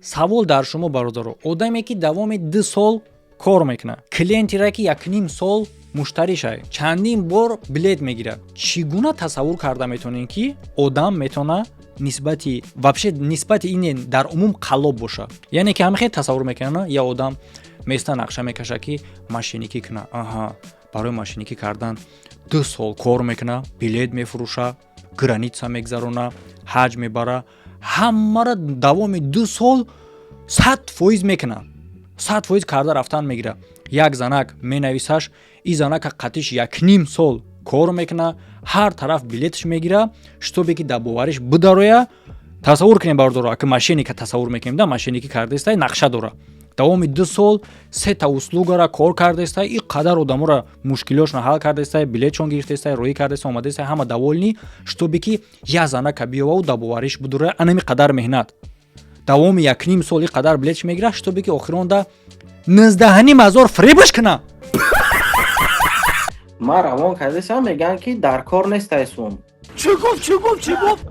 Савол дар шумо, бародаро: одаме ки давоми 2 сол кор мекунад, клиентере ки якним сол муштаришай, чандин бор билет мегирад, чӣ гуна тасаввур карда метавонем, ки одам метавона нисбати вообще, нисбати ине дар умум қаллоб боша? Яъне ки ҳама хел тасаввур мекунанд, я одам места нақша мекаша, ки мошенникӣ куна. Аҳа, барои мошенникӣ кардан 2 сол кор мекуна, билет мефурӯша, граница мегзарона, ҳаҷ мебара, ҳамаро давоми 2 сол 100% мекуна, 100% карда рафтан мегира. Як занак менависаш, и занака қатиш якним сол кор мекуна, ҳар тараф билетш мегира, чтобы ки дар бовариш бидароя. Тасаввур кунем, бародаро, ака, мошенника тасаввур мекунем да, мошенникӣ кардаистай, нақша дора, давоми 2 сол сета услугара кор кардаистай, и қадар одаморо мушкилиошона ҳал кардаистай, билетшон гирифтаистай, роҳӣ кардаистай, омадаистай, ҳама довольный, чтобы ки як занака биёвау дар бовариш бидуроя. Анами қадар меҳнат, давоми якним сол и қадар билетш мегира, чтобы ки охиронда 19,5 ҳазор фиребаш куна. Ман равон кардесам, мегӯянд, ки дар кор нестай сум. Чӣ гуфт, чӣ гуфт, чӣ гуфт?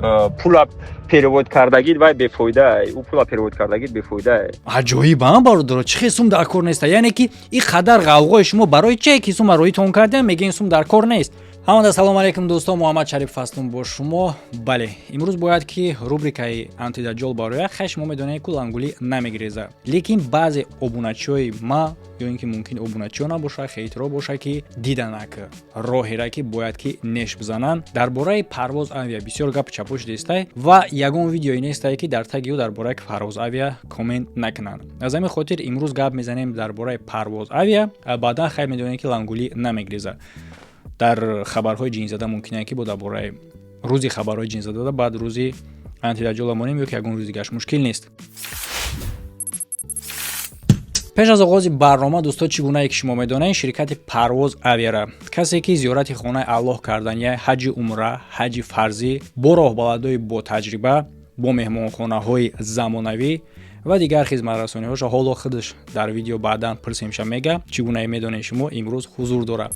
Пула перевод кардагид вай бефоида, ӯ пула перевод кардагид бефоида. Аҷоиб, а, бародаро, чӣ хел сум дар кор неста? Яъне ки и қадар ғавғои шумо барои чие, ки сума роитон кардем, мегӯем сум дар кор нест? Ҳамада салому алайкум, дӯстон, Муҳаммад Шарипов ҳастум бо шумо. Бале, имрӯз бояд ки рубрикаи антидаҷол бароя. Хай, шумо медонед, ку лангулӣ намегиреза, лекин баъзе обуначиҳои ма ё ин ки мумкин обуначиҳо набоша, хейтеро боша, ки диданак роҳера, ки бояд ки неш бизананд. Дар бораи Парвоз Авиа бисёр гапу чапо шудестай ва ягон видеое нестае, ки дар таги ӯ дар бораи Парвоз Авиа коммент накунанд. Аз ҳамин хотир имрӯз гап мезанем дар бораи Парвоз Авиа. Баъдан, хай, медонед, ки лангулӣ намегиреза. Дар хабарҳои ҷинзада мумкин ки бо дар бораи рӯзи хабарҳои ҷинзадада, баъд рӯзи антидаҷола монем ё ки ягон рӯзи дигаш, мушкил нест. Пеш аз оғози барнома, дӯсто, чӣ гунае ки шумо медонед, ширкати Парвоз Авиара, касе ки зиёрати хонаи Аллоҳ кардан, я ҳаҷи умра, ҳаҷи фарзӣ, бо роҳбаладҳои ботаҷриба, бо меҳмонхонаҳои замонавӣ ва дигар хизматрасониҳоша, ҳоло худаш дар видео баъдан пурсемша, мега. Чӣ гунае медонед шумо, имрӯз ҳузур дорад.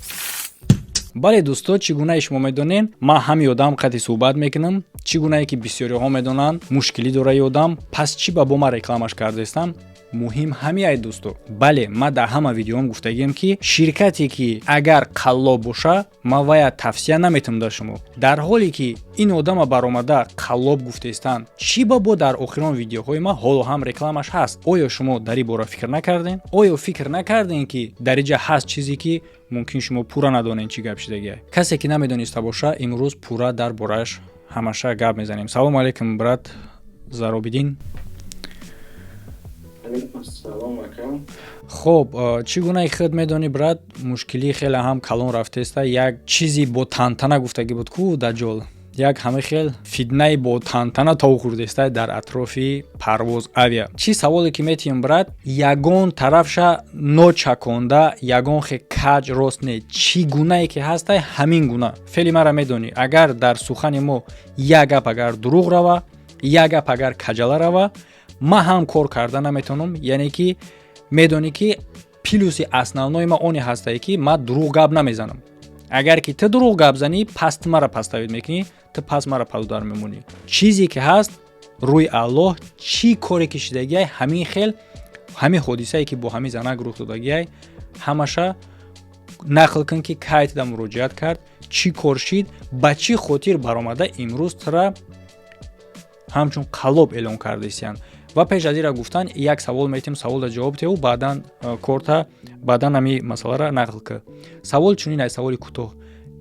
Бале, дӯсто, чӣ гунае шумо медонед, ман ҳами одам қати суҳбат мекунам. Чӣ гунае ки бисёриҳо медонанд, мушкилӣ дора и одам. Пас чӣ ба бо ман рекламаш кардаистам? Муҳим ҳамиай, дӯсто. Бале, ман дар ҳама видеоам гуфтагиам, ки ширкате ки агар қаллоб боша, ман вая тавсия наметавонам дар шумо. Дар ҳоле ки ин одама баромада қаллоб гуфтаистанд, чӣ ба бо дар охирон видеоҳои ман ҳоло ҳам рекламаш ҳаст? Оё шумо дар ин бора фикр накардем? Оё фикр накардем, ки дар инҷа ҳаст чизе, ки мумкин шумо пурра надонед, чӣ гап шидагия? Касе ки намедониста боша, имрӯз пурра дар борааш ҳамаша гап мезанем. Салому алайкум, брат Заробиддин. Хуб, чӣ гунаи худ медонӣ, брат, мушкилӣ хеле ҳам калон рафтеста. Як чизи бо тантана гуфтагӣ буд ку даҷол, як ҳама хел фитнаи бо тантана тов хӯрдеста дар атрофи Парвоз Авиа. Чӣ саволе ки метиҳем, брат, ягон тарафша ночаконда, ягон хе каҷ рост не, чӣ гунае ки ҳастай, ҳамин гуна. Феъли мара медонӣ, агар дар сухани мо як гап агар дурӯғ рава, як гап агар каҷала рава, ман ҳам кор карда наметавонам. Яъне ки медонӣ, ки плюси основной ма оне ҳастае, ки ман дурӯғ гап намезанам. Агар ки ту дурӯғ гап занӣ, пас ту мара паставид мекунӣ, ту пас мара пазудар мемонӣ. Чизе ки ҳаст, рӯи Аллоҳ, чӣ коре ки шидагиай, ҳамин хел ҳамин ҳодисае, ки бо ҳамин занак рух додагиай, ҳамаша нақл кун, ки кай туда муроҷиат кард, чӣ кор шид, ба чӣ хотир баромада имрӯз тура ҳамчун қаллоб эълон кардаистиянд. Ва пеш аз ира гуфтан як савол метиҳем, саволда ҷавоб теҳу, баъдан корта, баъдан ҳами масъаларо нақл кун. Савол чунин аст, саволи кӯтоҳ: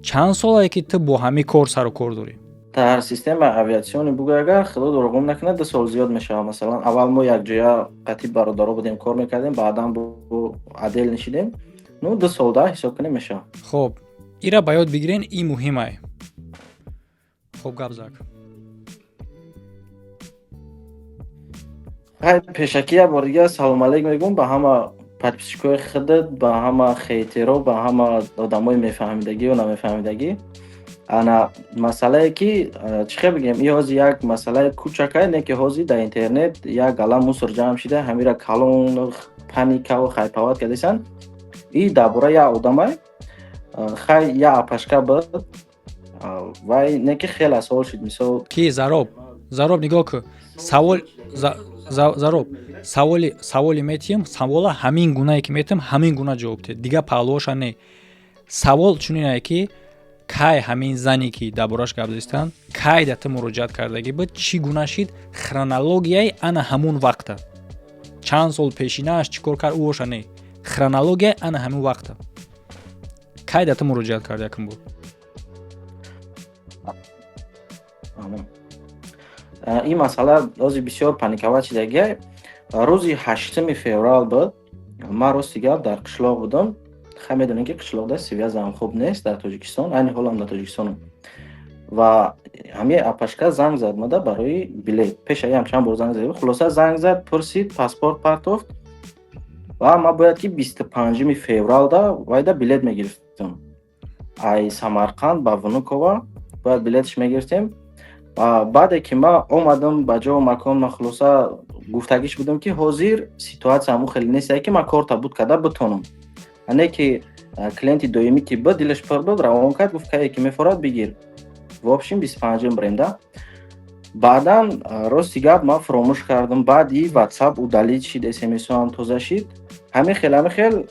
чанд солае, ки ту бо ҳамин кор сару кор дорӣ? Дар системаи авиатсионӣ бугӯ, агар Худо дурӯғум накунад, 2 сол зиёд мешавад. Масалан, аввал мо якҷоя қатиб бародаро будем, кор мекардем, баъдан бо отдел нишидем. Ну, 2 сол да ҳисоб кунем, мешавад. Хоб, ира ба ёд бигирен, ин муҳимай. Хоб, гап зак. Хай, пешакӣ як бор дига салом алейк мегӯм ба ҳама подписчикои худат, ба ҳама хейтеро, ба ҳама одамои мефаҳмидагию намефаҳмидагӣ. Ана масъалае, ки чӣ хел бигем, и ҳозир як масъалаи кӯчакае не, ки ҳозир дар интернет як гала мусор ҷамъ шида, ҳамира калон паникаву хайпават кардесанд. И дар бораи як одамай, хай, як апашка буд, вай не, ки хеле савол шуд, мисол. Ки? Зароб, Зароб, нигоҳ кун, савол. Зароб, саволи метиҳем, савола ҳамин гунае ки метиҳем, ҳамин гуна ҷавоб диҳед, дигар паҳлӯоша не. Савол чунинае, ки кай ҳамин зане, ки дар бораш гап зистанд, кай да ту муроҷиат кардагӣ буд, чӣ гуна шид, хронологияи ана ҳамун вақта, чанд сол пешинааш чӣ кор кард, ӯоша не, хронологияи ана ҳамин вақта, кай да ту муроҷиат кард якум бор? Ин масъала ози бисёр паниковать шидагия. Рӯзи 8 феврал буд. Ман, рости гап, дар қишлоқ будам. Хай, медонем, ки қишлоқда связам хуб нест дар Тоҷикистон, айни ҳолам дар Тоҷикистонам. Ва ҳамин апашка занг зад мада барои билет. Пешаям чанд бор занг зад, хулоса, занг зад, пурсид, паспорт партофт ва ман бояд ки 25 февралда вайда билет мегирифтам. Ай Самарқанд ба Внуково бояд билетш мегирифтем. Ва баъде ки ман омадам ба ҷову макон, ман, хулоса, гуфтагиш будам, ки ҳозир ситуация ҳамун хеле нестае, ки ман корта буд карда битонам. Ане ки клиенти доимӣ ки буд, дилаш пур буд, равон кард, гуфт, кае ки мефорад, бигир. В общем, 25-ум бирем да. Баъдан, рости гап, ман фуромӯш кардам. Баъди Ватсап удалить шид, смсҳоам тоза шид. Ҳамин хел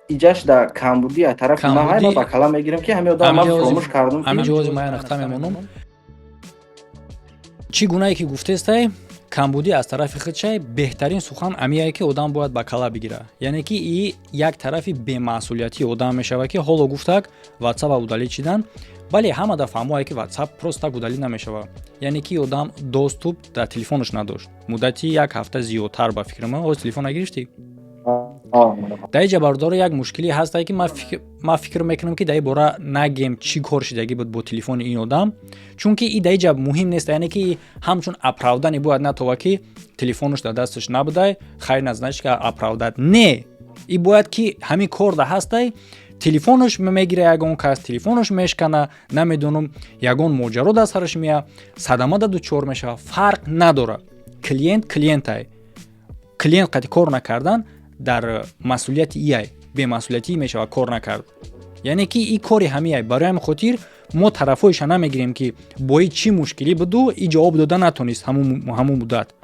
иҷаш да камбудӣ аз тарафи ман ҳай, ман ба кала мегирам, ки ҳамин одам ман фуромӯш кардам. Ҳамин ҷо ман нуқта мемонам. Чӣ гунае ки гуфтестай, камбудӣ аз тарафи худшай, беҳтарин сухан амие, ки одам бояд ба кала бигира, яъне ки и як тарафи бемасъулиятии одам мешавад, ки ҳоло гуфтак, Ватсапа удалить шидан. Бале, ҳама да фаҳмое, ки Ватсап просто так удалить намешавад, яъне ки одам доступ дар телефонаш надошт муддати як ҳафта зиёдтар, ба фикри ман. Ҳоз телефон нагирифтӣ? Дар иҷа, бародаро, як мушкиле ҳастае, ки ман фикр мекунам, ки дар ин бора нагем, чӣ кор шидагӣ буд бо телефони ин одам, чунки и дар иҷа муҳим нест, яъне ки ҳамчун оправдание бояд натова, ки телефонаш дар дасташ набудай, хайр, назначит ки оправдать не. И бояд ки ҳамин кор да ҳастай, телефонаш мегира ягон кас, телефонаш мешкана, намедонам, ягон моҷаро дар сараш мея, садама да дучор мешава, фарқ надора, клиент клиентай. Клиент қати кор накардан дар масъулияти ияй, бемасъулиятӣ мешава кор накард, яъне ки и кори ҳамияй. Барои ҳамин хотир мо тарафҳоиша намегирем, ки бо и чӣ мушкилӣ буду и ҷавоб дода натонист ҳамун муддат.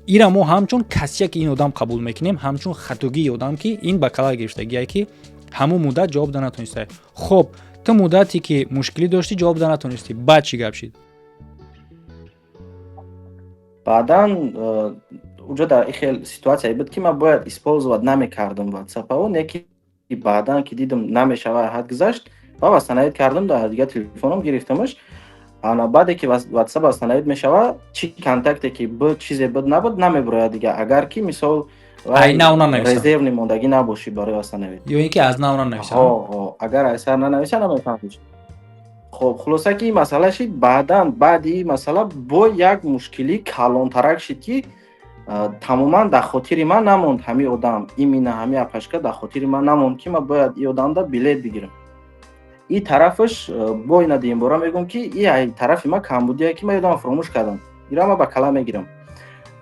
Ира мо ҳамчун касия ки ин одам қабул мекунем, ҳамчун хатогии одам, ки ин ба кала гирифтагие, ки ҳамун муддат ҷавоб да натонистай. Хоб, ту муддате ки мушкилӣ доштӣ, ҷавоб да натонистӣ, баъд чӣ гап шид? Баъдан уҷо дар ин хел ситуацияе буд, ки ман бояд использовать намекардам ватсапао, не ки баъдан ки дидам, намешава, ҳад гузашт ва восстановить кардам, дар дигар телефоном гирифтамаш. Ана баъде ки Ватсап восстановить мешава, чӣ контакте ки буд, чизе буд, набуд, намебурояд дига, агар ки, мисол, Ай нав нанависа. Резервный мондагӣ набошӣ барои восстановить. Ё ин ки аз нав нанависа. Ҳо, агар аз сар нанависа, намефаҳмиш. Хоб, хулоса, ки ин масъала шид. Баъдан, баъди ин масъала бо як мушкилӣ калонтарак шид, ки тамоман дар хотири ман намонд ҳамин одам, именно ҳамин апашка дар хотири ман намонд, ки ман бояд ин одамда билет бигирам. И тарафаш бо ина дуюмбора мегӯм, ки и ай тарафи ман камбудие, ки ман ёдама фуромӯш кардам, ира ман ба кала мегирам.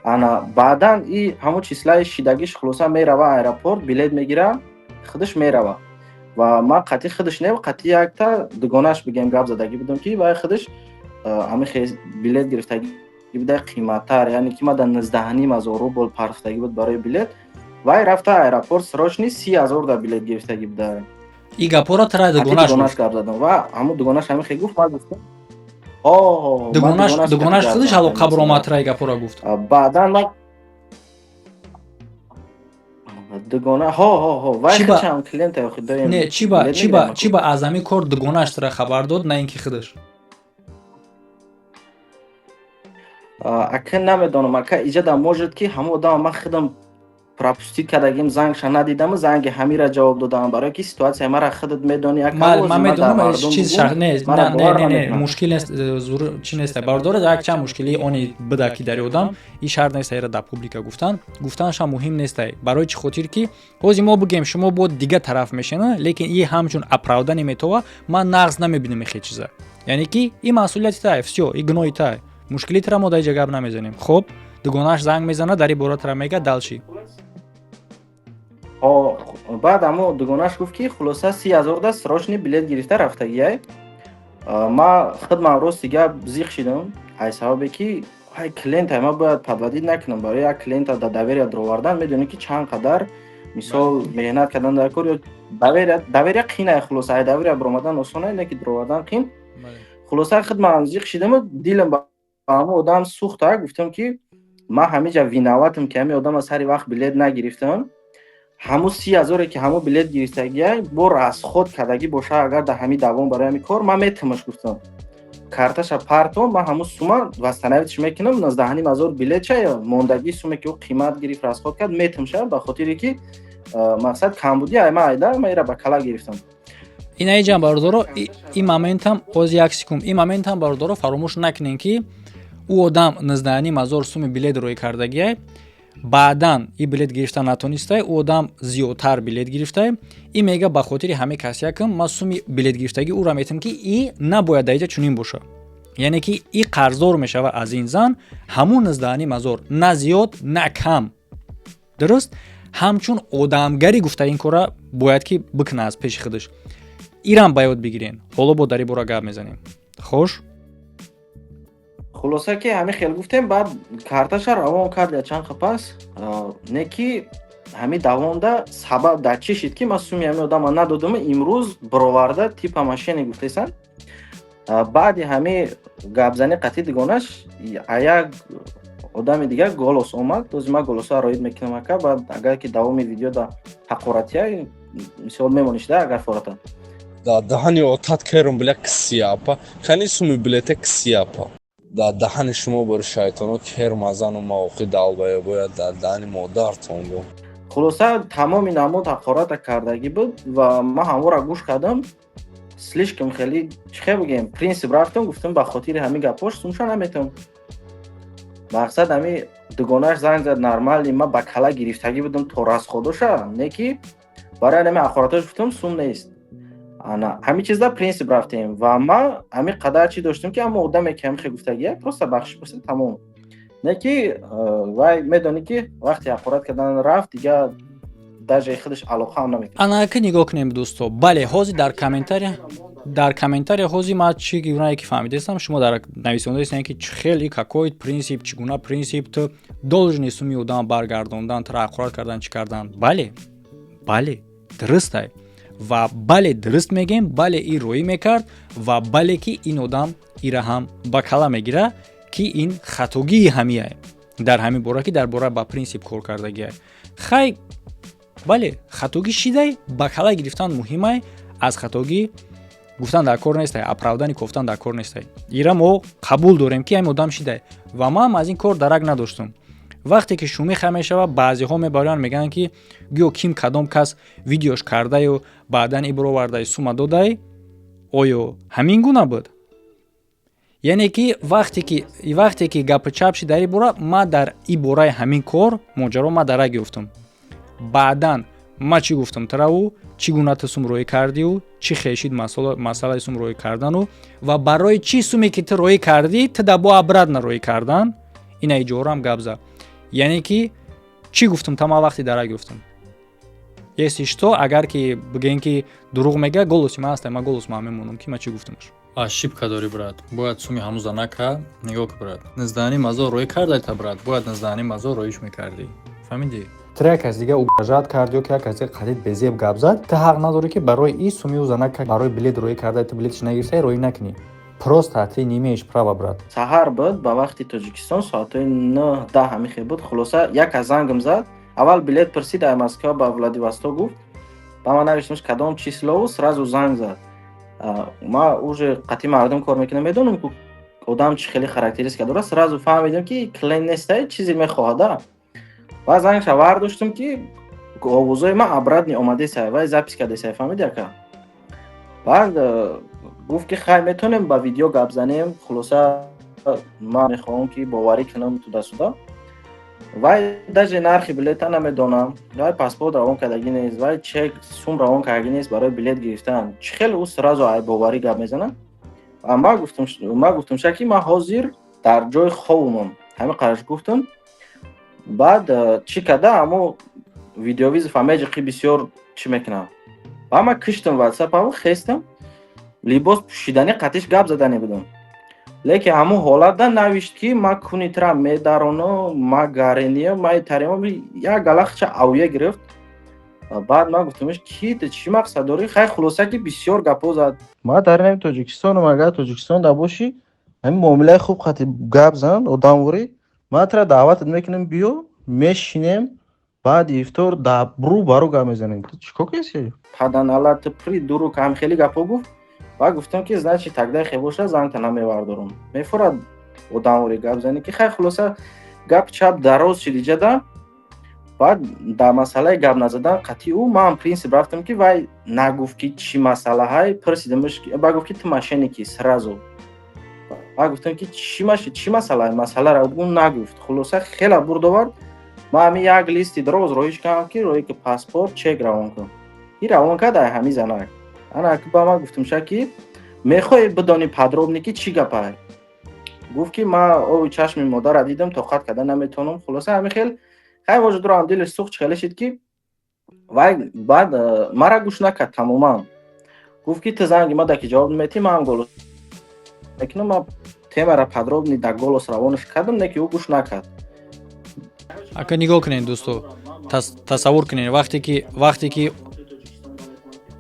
Ана баъдан и ҳамон числаи шидагиш, хулоса, мерава аэропорт, билет мегира, худаш мерава ва ман қатъи худаш не, қатъи якта дугонаш бигем, гап задагӣ будам, ки вай худаш ҳамин билет гирифтагӣ буда қиматтар, яъне ки ман дар 19,5 ҳазор рубл партофтагӣ буд барои билет, вай рафта аэропорт, срочный 30 000 да билет гирифтагӣ буда. И гапҳоро тара дугонаш дугонаш гап задам ва ҳамун дугонаш ҳамин хел гуфт, ман гуфтам. Дугонаш худаш ҳало қабр омад, тара и гапҳоро гуфт? Баъдан ман дугона, ҳо, вай худшам клиент. Не, чӣ ба аз ҳамин кор дугонаш тара хабар дод, на ин ки худаш? Ака, намедонам, ака, иҷада может ки ҳамон одама ман худам пропустить кардагим, зангша надидаму занги ҳамира ҷавоб додам, барое ки ситуация мара худат медонӣ. Ман медонам, чиз нест, не, мушкил нест, чи нест, бародаро, як чанд мушкилии они буда, ки дари одам и шарт нест ира дар публика гуфтан, гуфтанашам муҳим нестай. Барои чӣ хотир ки ҳозир мо бигем, шумо бо дигар тараф мешена, лекин и ҳамчун оправдание метова, ман нағз намебинам ихе чиза, яъне ки и масъулияти тай, всё, и гуноҳи тай, мушкили тара мо дар иҷа гап намезанем. Хоб, дугонааш занг мезанад, дар ин бора тара мега, дальше? Баъд амо дугонаш гуфт, ки хулоса, 30 000 да срочный билет гирифта рафтагиай. Ма худман, рости гап, зиқ шидам, ай сабабе ки Ай, клиента ма бояд подводить накунам. Барои як клиента да доверия даровардан, медонӣ, ки чанд қадар, мисол, меҳнат кардан дар кор ё доверия қинай. Хулоса, ай доверия баромадан осона, не ки даровардан қин. Хулоса, худ ман зиқ шидаму дилам ба ҳамон одам сӯхта. Гуфтам, ки ман ҳамиҷа виноватам, ки ҳамин одама сари вақт билет нагирифтам. Ҳамун 30 ҳазоре, ки ҳамун билет гирифтагия, бо расход кардагӣ боша, агар дар ҳамин давом барои ҳамин кор ман метамаш, гуфтам, карташа парто, ман ҳамун сума восстановить мекунам, 19,5 ҳазор билетша, мондагии суме, ки ӯ қимат гирифт, расход кард, метамша, ба хотире ки мақсад камбудӣ ай ман айда, ман ира ба кала гирифтам. Инаиҷам, бародаро, ин моментам оз, як секунд, ин моментам, бародаро, фаромӯш накунем, ки ӯ одам 19,5 ҳазор суми билет рӯй кардагиай, баъдан и билет гирифта натонистай, ӯ одам зиёдтар билет гирифтай. И мега, ба хотири ҳамин касякам ман суми билет гирифтагӣ ӯра метам, ки и набояд дар иҷа чунин боша, яъне ки и қарздор мешава аз ин зан ҳамун 19,5 ҳазор, на зиёд, на кам. Дуруст, ҳамчун одамгарӣ гуфта, ин кора бояд ки бикуна аз пеши худаш. Ирам ба ёд бигирен. Ҳоло бо дар ин бора гап мезанем. Хош. Хулоса, ки ҳамин хел гуфтем, баъд карташа равон кард я чанд қа пас. Не ки ҳамин давонда сабаб дар чӣ шид, ки ман суми ҳамин одама надодаму имрӯз бироварда типа мошенник гуфтесан. Баъди ҳамин гапзанӣ қатъи дигонаш як одами дигар голос омад. Този ман голосҳоро роид мекунам, ака. Баъд агар ки давоми видео да ҳақоратия, мисол, мемонишда, агар фората. Да даҳани отат керум, бля, кисияпа. Кани суми билете, кисияпа? Дар даҳани шумо бори шайтоно кермазану маоқи далбая бояд дар даҳани модартон бо. Хулоса, тамоми намуд ҳақората кардагӣ буд ва ман ҳамвора гӯш кардам. Слишком хеле, чӣ хел бигем, принцип рафтам, гуфтам, ба хотири ҳамин гапҳош сумша наметавон. Мақсад, ҳами дугонааш занг зад, нормально, ман ба кала гирифтагӣ будам то расходоша, не ки барои ҳами ҳақоратош гуфтам, сум нест. Ана ҳамин чизда принцип рафтем ва ман ҳамин қадар чӣ доштем, ки ҳамон одаме, ки ҳамин хел гуфтагия, просто бахшиш пурсид, тамом. Не ки вай, медонӣ, ки вақте ҳақорат кардан рафт, дига даже худаш алоқаам намекунад. Анака, нигоҳ кунем, дӯсто. Бале, ҳозир дар комментария ҳозир ман чӣ гунае ки фаҳмидаистам, шумо дар нависондаистем, ки чӣ хел и какой принцип, чӣ гуна принцип ту должен суми одам баргардондан, тура ҳақорат кардан, чӣ кардан. Бале, бале, дурустай ва бале, дуруст мегем, бале, и роӣ мекард ва бале, ки ин одам ира ҳам ба кала мегира, ки ин хатогии ҳамияе дар ҳамин бора, ки дар бора ба принсип кор кардагиай. Хай, бале, хатогӣ шидай, ба кала гирифтан муҳимай. Аз хатогӣ гуфтан дар кор нестай, оправдание кофтан дар кор нестай. Ира мо қабул дорем, ки ҳамин одам шидай ва ман аз ин кор дарак надоштум. Вақте ки шумиха мешава, баъзеҳо мебароянд, мегӯянд, ки гӯё ким, кадом кас видеош кардаю, баъдан и бировардай, сума додай. Оё ҳамин гуна буд? Яъне ки вақте ки гапи чап шид дар ин бора, ман дар и бораи ҳамин кор моҷаро ман дарак ёфтам. Баъдан ман чӣ гуфтам тараву, чӣ гуна ту сум роӣ кардиу, чӣ хешид масъалаи сум роӣ кардану ва барои чӣ суме, ки ту роӣ кардӣ, ту да бо обратно роӣ кардан, ина иҷорам гап зад. Яъне ки чӣ гуфтам та, ман вақте дарак ёфтам. Если что, агар ки бигӯем, ки дурӯғ мега, голоси ман ҳаста, ман голос ман мемонам, ки ман чӣ гуфтамаш. Ошибка дорӣ, брат, бояд суми ҳанӯза нака. Нигоҳ ки, брат, 19,5 ҳазор роӣ кардай та, брат, бояд 19,5 ҳазор роиш мекардӣ, фаҳмидӣ? Ту як кас дига угрожать кард ё ки як кас дига қариб безеб гап зад, ту ҳақ надорӣ, ки барои и суми ӯ занака барои билет роӣ карда, ту билетш нагирифтай, роӣ накунӣ. Просто ты не имеешь права, брат. Саҳар буд, ба вақти Тоҷикистон соатҳои 9-10 ҳамин хел буд. Хулоса, як кас зангам зад, аввал билет пурсид, ай Москва ба Владивосток гуфт. Ба ман навиштамш, кадом числову, сразу занг зад. Ма уже қатъи мардум кор мекунам, медонам, ку одам чӣ хеле характеристика дорад. Сразу фаҳмидам, ки клиент нестай, чизе мехоҳада. Баъд зангша вардоштам, ки овозои ман обратно омадесай, вай запись кардесай, фаҳмиди, ака? Баъд гуфт, ки хай, метавонем ба видео гап занем. Хулоса, ман мехоҳам, ки боварӣ кунам туда-сюда. Вай даже нархи билета намедонам, вай паспорт равон кардагӣ нест, вай чек, сум равон кардагӣ нест барои билет гирифтан. Чӣ хел ӯ сразу ай боварӣ гап мезанад? Ман гуфтам ша, ки ман ҳозир дар ҷои хобумам, ҳамин қараш гуфтам. Баъд чӣ карда, ҳамо видеовызов ҳамеҷиқи бисёр чӣ мекунам. Баъд ман киштам ватсапаво, хестам, либос пӯшидани, қатиш гап задане будам. Лекин ҳамун ҳолатда навишт, ки ма куни тира медароно, ма гарения, ма тарема, як галахча авя гирифт. Баъд ман гуфтамш, ки ту чӣ мақсад дорӣ? Хай, хулоса, ки бисёр гапҳо зад. Ма дар ин Тоҷикистонам, агар Тоҷикистон да бошӣ, ҳамин муомилаи хуб қати гап зан, одамворӣ. Ман тира даъватат мекунем, биё, мешинем, баъди ифтор рӯ ба рӯ гап мезанем. Ту чӣ кор кардӣ? Паданала, ту придурок, ҳам хеле гапҳо гуфт. Баъд гуфтам, ки значит, тогда хе боша, зангта намевардорам. Мефурад одамворӣ гап занӣ, ки хай, хулоса, гап чап дароз шид иҷада. Баъд дар масъалаи гап назадан қатъи ӯ ман принсип рафтам, ки вай нагуфт, ки чӣ масъалаҳай. Пурсидамш, баъд гуфт, ки ту мошенник и сразу. Баъд гуфтам, ки чӣ масъалае? Масъаларо ӯ нагуфт. Хулоса, хеле бурд овард. Ман ҳамин як листи дароз роҳиш кардам, ки роҳи ки паспорт, чек равон кун. И равон кард ай ҳамин занак. Ана ба ман гуфтамша, ки мехоҳӣ бидонӣ подробно, ки чӣ гапае? Гуфт, ки ман оби чашми модарра дидам, тоқат карда наметавонам. Хулоса, ҳамин хел. Хай, может, дурам дилаш сӯхт, хеле шид, ки вай баъд мара гӯш накард тамоман. Гуфт, ки ту занги ма да ки ҷавоб наметиҳӣ, ман голос мекунам. Ман темара подробно да голос равонаш кардам, не ки ӯ гӯш накард. Ака, нигоҳ кунед, дӯсто, тасаввур кунед,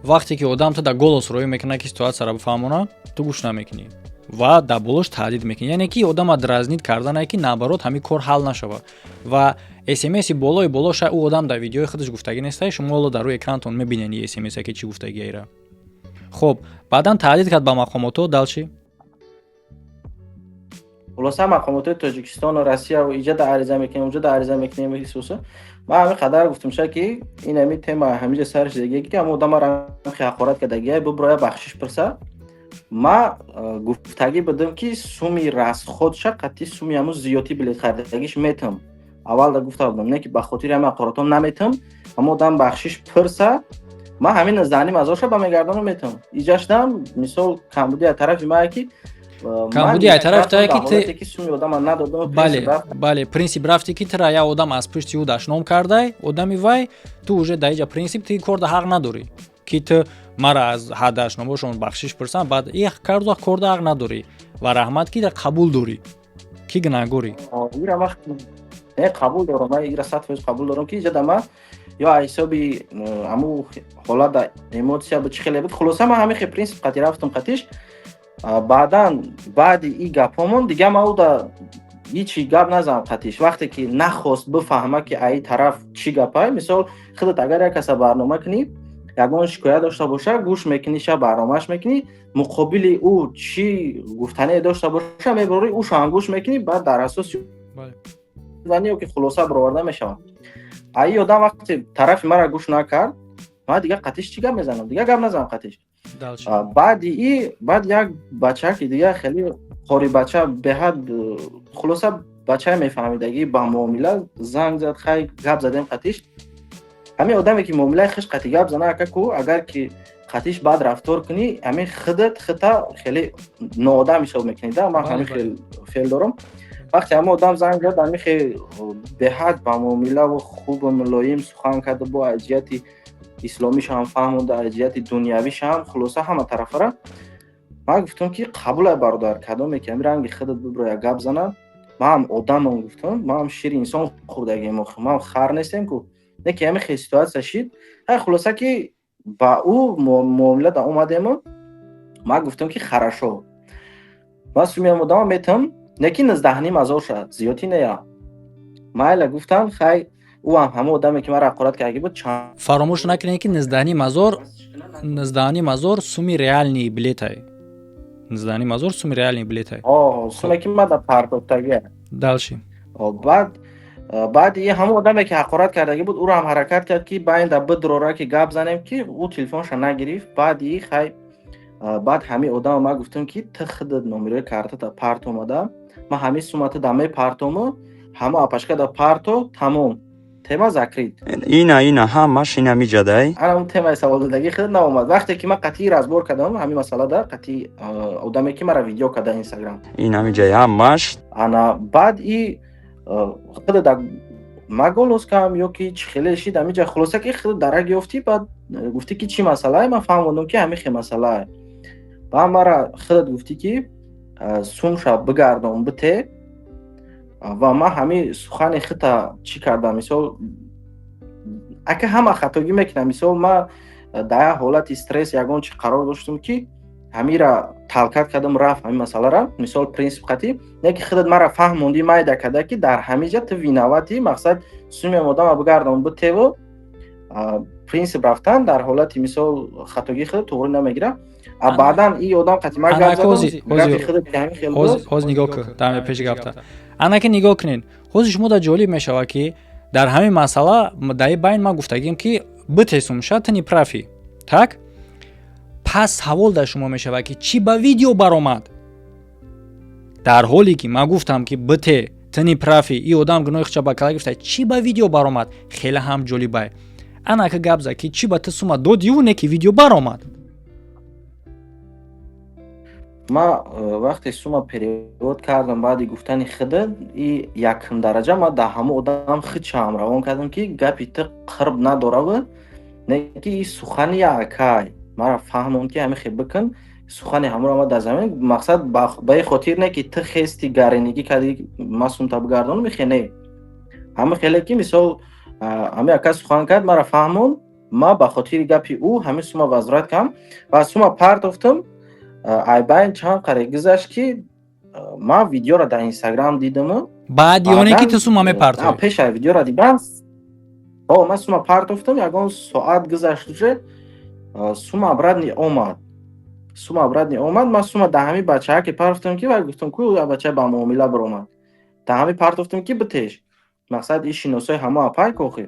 вақте ки одам ту да голос роӣ мекунад, ки ситуатсияро бифаҳмона, ту гӯш намекунӣ ва дар болош таҳдид мекунӣ, яъне ки одама дразнить карданае, ки наоборот ҳамин кор ҳал нашавад. Ва смси болои болоша ӯ одам дар видеои худаш гуфтагӣ нестай, шумо ҳоло дар рӯи экранатон мебинед и смсе, ки чӣ гуфтагиаира. Хуб, баъдан таҳдид кард ба мақомотҳо, дальше? Хулоса, мақомотҳои Тоҷикистону Россия иҷада ариза мекунем, уҷада ариза мекунем. Ҳисуса ман ҳамин қадар гуфтамша, ки ин ҳамин тема ҳамиҷа сар шидагие, ки ҳама одамара ҳақорат кардагия, биброя, бахшиш пурса. Ма гуфтагӣ будам, ки суми расходша қатъи суми ҳамун зиёдӣ билет харидагиш метам. Аввалда гуфта будам, не ки ба хотири ҳамин ҳақоратҳо наметам. Ҳама одам бахшиш пурса, ман ҳамин 19,5 ҳазорша ба мегардону метам. Иҷашдам, мисол, камбуди аз тарафи мае, ки камбуди ай тараф тае, ки ки суми одама надодам. Бале, принсип рафти, ки тира як одам аз пушти ӯ дашном кардай, одами вай. Ту уже дар иҷа принсип ти корда ҳақ надорӣ, ки ту мара аз ҳад дашномошон бахшиш пурсам. Баъд и карду корда ҳақ надорӣ ва раҳмат, ки қабул дорӣ, ки гунаҳгорӣ. Не, қабул дорам, ман ира 100% қабул дорам, ки иҷада ман ё аз ҳисоби ҳамун ҳолата, эмоция буд, чӣ хеле буд. Хулоса, ман ҳамин хел принсип қатӣ рафтам қатиш. Баъдан, баъди и гапҳомон дига ман уда ҳичи гап назанам қатиш. Вақте ки нахост бифаҳма, ки аи тараф чӣ гапай. Мисол, худат агар як каса барнома кунӣ, ягон шикоят дошта боша, гӯш мекунӣ, ша барномааш мекунӣ, муқобили ӯ чӣ гуфтане дошта боша, мебарорӣ, ӯшоам гӯш мекунӣ, баъд дар асоси ё ки хулоса бароварда мешавад. Аи одам вақте тарафи мара гӯш накард, ман дига қатиш чӣ гап мезанам? Дига гап назанам қатиш. Баъди и баъд як бачаки дига, хеле қори бача, беҳад, хулоса, бачае мефаҳмидагӣ, ба муомила занг зад. Хай, гап задем қатиш. Ҳамин одаме, ки муомилаи хиш қати гап зана, ака ку, агар ки қатиш баъд рафтор кунӣ, ҳамин худат хита хеле ноодам ҳисоб мекунӣ да. Ман ҳамин хел феъл дорам. Вақте ҳама одам занг зад, ҳамин хел беҳад ба муомилаву хубу мулоим сухан карда, бо аз ҷиҳати исломишам фаҳмонда, аз ҷиҳати дунявишам, хулоса, ҳама тарафара. Ман гуфтам, ки қабулай, бародар, кадоме ки ҳамин ранги худат биброя, гап зана. Ман одамам, гуфтам, ман шири инсон хӯрдагим, ман хар нестем ку. Не ки ҳамин хел ситуация шид. Ҳай, хулоса, ки ба ӯ муомила да омадему ман гуфтам, ки хорошо, ман сумиам одама метам, не ки 19,5 ҳазор шад, зиёдтӣ нея. Майла, гуфтам. Хай, ӯ ҳам ҳама одаме, ки ман ҳақорат кардаги буд. Фаромӯш накунед, ки 19,5 ҳазор, 19,5 ҳазор суми реальный билетай, 19,5 ҳазор суми реальный билетай. Суме ки ман да партофтагия. Дальше. Баъд баъди ҳамон одаме, ки ҳақорат кардагӣ буд, ӯро ҳам ҳаракат кард, ки байнда бидрора, ки гап занем, ки ӯ телефонша нагирифт. Баъди хай, баъд ҳамин одама ман гуфтам, ки ту худат номерои картата парт омада, ман ҳамин сумата да мепартому, ҳама апашка да парто, тамом, тема закрыт. Ина ҳамаш ина миҷадай. Ана он темаи саволдодагӣ худ наомад. Вақте ки ман қатъи разбор кардам ҳамин масъалада, қатъи одаме, ки мара видео карда Инстаграм. Ина миҷай ҳамаш. Ана баъд и худ да ма голос кардам ё ки чӣ хеле шид ҳамиҷа. Хулоса, ки худ дарак ёфтӣ, баъд гуфтӣ, ки чӣ масъалае. Ман фаҳмондам, ки ҳамин хел масъалае. Баъд мара худат гуфтӣ, ки Сумша бигардон, бите. Ва ман ҳамин сухани хита чӣ кардам? Мисол, ака, ҳама хатогӣ мекунам. Мисол, ман дар як ҳолати стресс, ягон чи қарор доштам, ки ҳамира талкат кардам, рафт ҳамин масъалара. Мисол, принсип қатӣ не, ки худат мара фаҳмондӣ, майда карда, ки дар ҳамин ҷа ту виноват ӣ. Мақсад, суми одама бигардон, битеву принсип рафтан дар ҳолати, мисол, хатогии худ туғрӣ намегирам. А баъдан и одам қати ман гап задам, гапи худат ҳамин хел. Ҳоз нигоҳ кун, дар пеши гапта. Анаки нигоҳ кунед, ҳозир шумо дар ҷолиб мешавад, ки дар ҳамин масъала дар ин байн ман гуфтагим, ки битесум ша, ту неправ ӣ. Так, пас савол дар шумо мешавад, ки чӣ ба видео баромад, дар ҳоле ки ман гуфтам, ки бите, ту неправ ӣ, и одам гуноҳи худша ба кала гирифта, чӣ ба видео баромад? Хеле ҳам ҷолибай. Анака гап зад, ки чӣ ба ту сума додиву не, ки видео баромад. Ман вақте сума перевод кардам баъди гуфтани худат, и якум дараҷа ман дар ҳамон одам худшаам равон кардам, ки гапи ту қурб надораву не, ки и сухани якай мара фаҳмонд, ки ҳамин хел бикун. Сухани ҳамонро ман дар замин, мақсад, ба ин хотир не, ки ту хести гаринигӣ кардӣ, ман сумта бигардонам, ихе не. Ҳамин хеле ки, мисол, ҳамин ака сухан кард, мара фаҳмонд, ман ба хотири гапи ӯ ҳамин сума возврат кардам ва сума партофтам. Айбайн чанд қаре гузашт, ки ман видеоро дар Инстаграм дидаму. Баъди оне ки ту сума мепартоӣ? Пеш ай видеоро дидам, о, ман сума партофтам, ягон соат гузашт, уже сума обратно омад. Сума обратно омад. Ман сума дар ҳамин бачаҳаке партофтам, ки вай гуфтам ку, бача ба муомила биромад, дар ҳамин партофтам, ки битеш. Мақсад, и шиносои ҳамо апай кохи.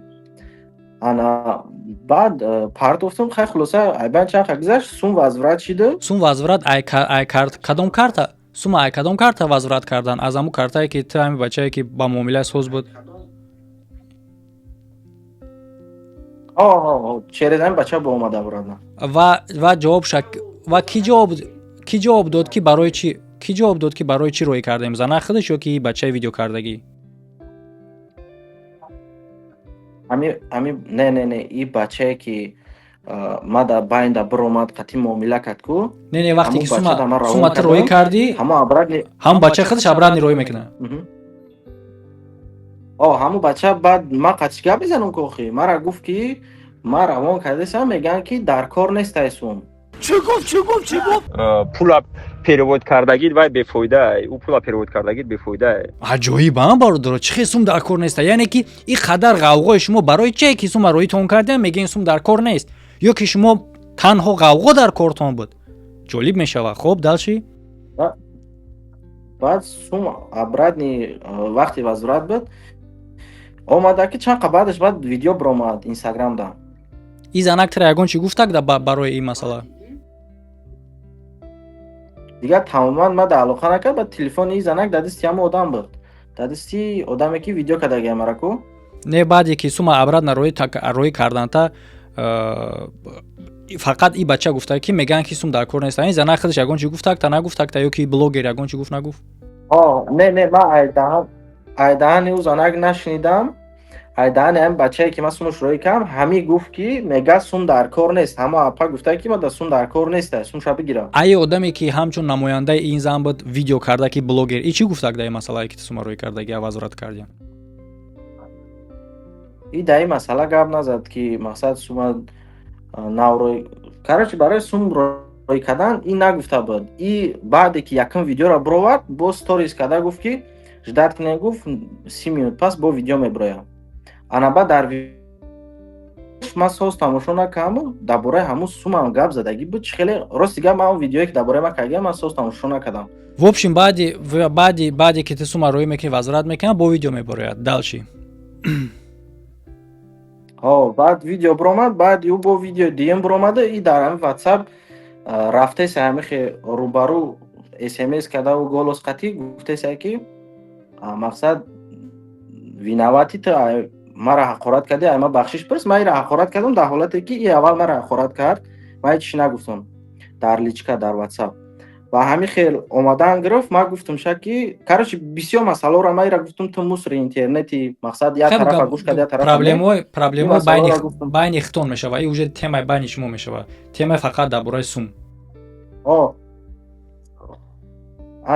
Ана баъд партофтам. Хай, хулоса, айбан чанд ха гузашт, сум возврат шиду. Сум возврат ай карт, кадом карта? Сума ай кадом карта возврат кардан? Аз ҳамун картае, ки ту ҳамин бачае, ки ба муомила соз буд? Через ҳамин бача ба омада обратно. Ва ҷавоб шак ва ки ҷавоб дод, ки барои чӣ, ки ҷавоб дод, ки барои чӣ роӣ кардем? Зана худаш ё ки бачаи видеокардагӣ? Ами не, и бачае, ки ма дар байнда биромад, қатъи муомила кард ку. Не, вақте ки сума ту роӣ кардӣ, ҳамо обратно. Ҳамон бача худаш обратно роӣ мекунад? О, ҳамон бача баъд ман қатъи гап мезанам ку, охи мара гуфт, ки ман равон кардасам, мегӯянд, ки дар кор нестай сум. Чӣ гуфт? Чӣ гуфт? Чӣ гуфт? Пула перевод кардагид, вай бефоида. Ӯ пула перевод кардагид, бефоида. Аҷоиб, а, бародаро, чӣ хел сум дар кор неста? Яъне ки ин қадар ғавғои шумо барои чие, ки сума роитон кардем, мегӯен сум дар кор нест? Ё ки шумо танҳо ғавғо дар кортон буд? Ҷолиб мешавад. Хоб, дальше. Баъд сум обратно вақти возврат буд, омада, ки чанд қа баъдаш баъд видео биромад Инстаграмда. И занак тира ягон чӣ гуфтак барои ин масъала? Дигар тамоман ман дар алоқа накард. Баъд телефони и занак дар дасти ҳамон одам буд, дар дасти одаме, ки видео кардагиам мара ку. Не, баъде ки сума обратно роӣ карданта, фақат и бача гуфта, ки мегӯянд, ки сум дар кор нест. Ин занак худаш ягон чӣ гуфтакта, нагуфтакта, ё ки блогер ягон чӣ гуфт, нагуфт? Не, ман айдаҳани ӯ занак нашунидам. Айдаҳани ҳамин бачае, ки ман сумаш роӣ кардам, ҳамин гуфт, ки мега сум дар кор нест. Ҳамо апа гуфта, ки мада сум дар кор нест, сумша бигирам. Ае одаме, ки ҳамчун намояндаи ин зан буд, видео карда, ки блогер, и чӣ гуфтак дар ин масъалае, ки ту сума роӣ кардаги, возврат кардиям? И дар ин масъала гап назад, ки мақсад сума наврӯй, короче, барои сум роӣ кардан ин нагуфта буд. И баъде ки якум видеоро бировард, боз сторис карда гуфт, ки ждать кунед, гуфт, 30 минут пас бо видео мебироям. Ана баъд дар ман соз тамошо накардаму дар бораи ҳамун сумам гап задагӣ буд. Чӣ хеле рости гап, ман видеое, ки дар бораи ман кардагиам, ман соз тамошо накардам. В общем, баъди ки ту сума роӣ мекунӣ, возврат мекунӣ, бо видео мебарояд. Дальше? О, баъд видео биромад, баъд ӯ бо видео дуюм биромада, и дар ҳамин Ватсап рафтеса, ҳамихе рӯбарӯ смс кардаву голос қатӣ гуфтеса, ки мақсад, виноват ӣ ту, мара ҳақорат кардӣ, ай ман бахшиш пурс. Ман ира ҳақорат кардам, дар ҳолате ки и аввал мара ҳақорат кард, ман ҳеҷ чӣ нагуфтам дар личка, дар Ватсап. Ва ҳамин хел омадан гирифт. Ман гуфтам ша, ки, короче, бисёр масъаларо ман ира гуфтам: ту мусори интернети. Мақсад, як тарафа гӯш кард, як тарафа. Проблемаи байни хитон мешава, и уже темаи байни шумо мешава, темаи фақат дар бораи сум. О,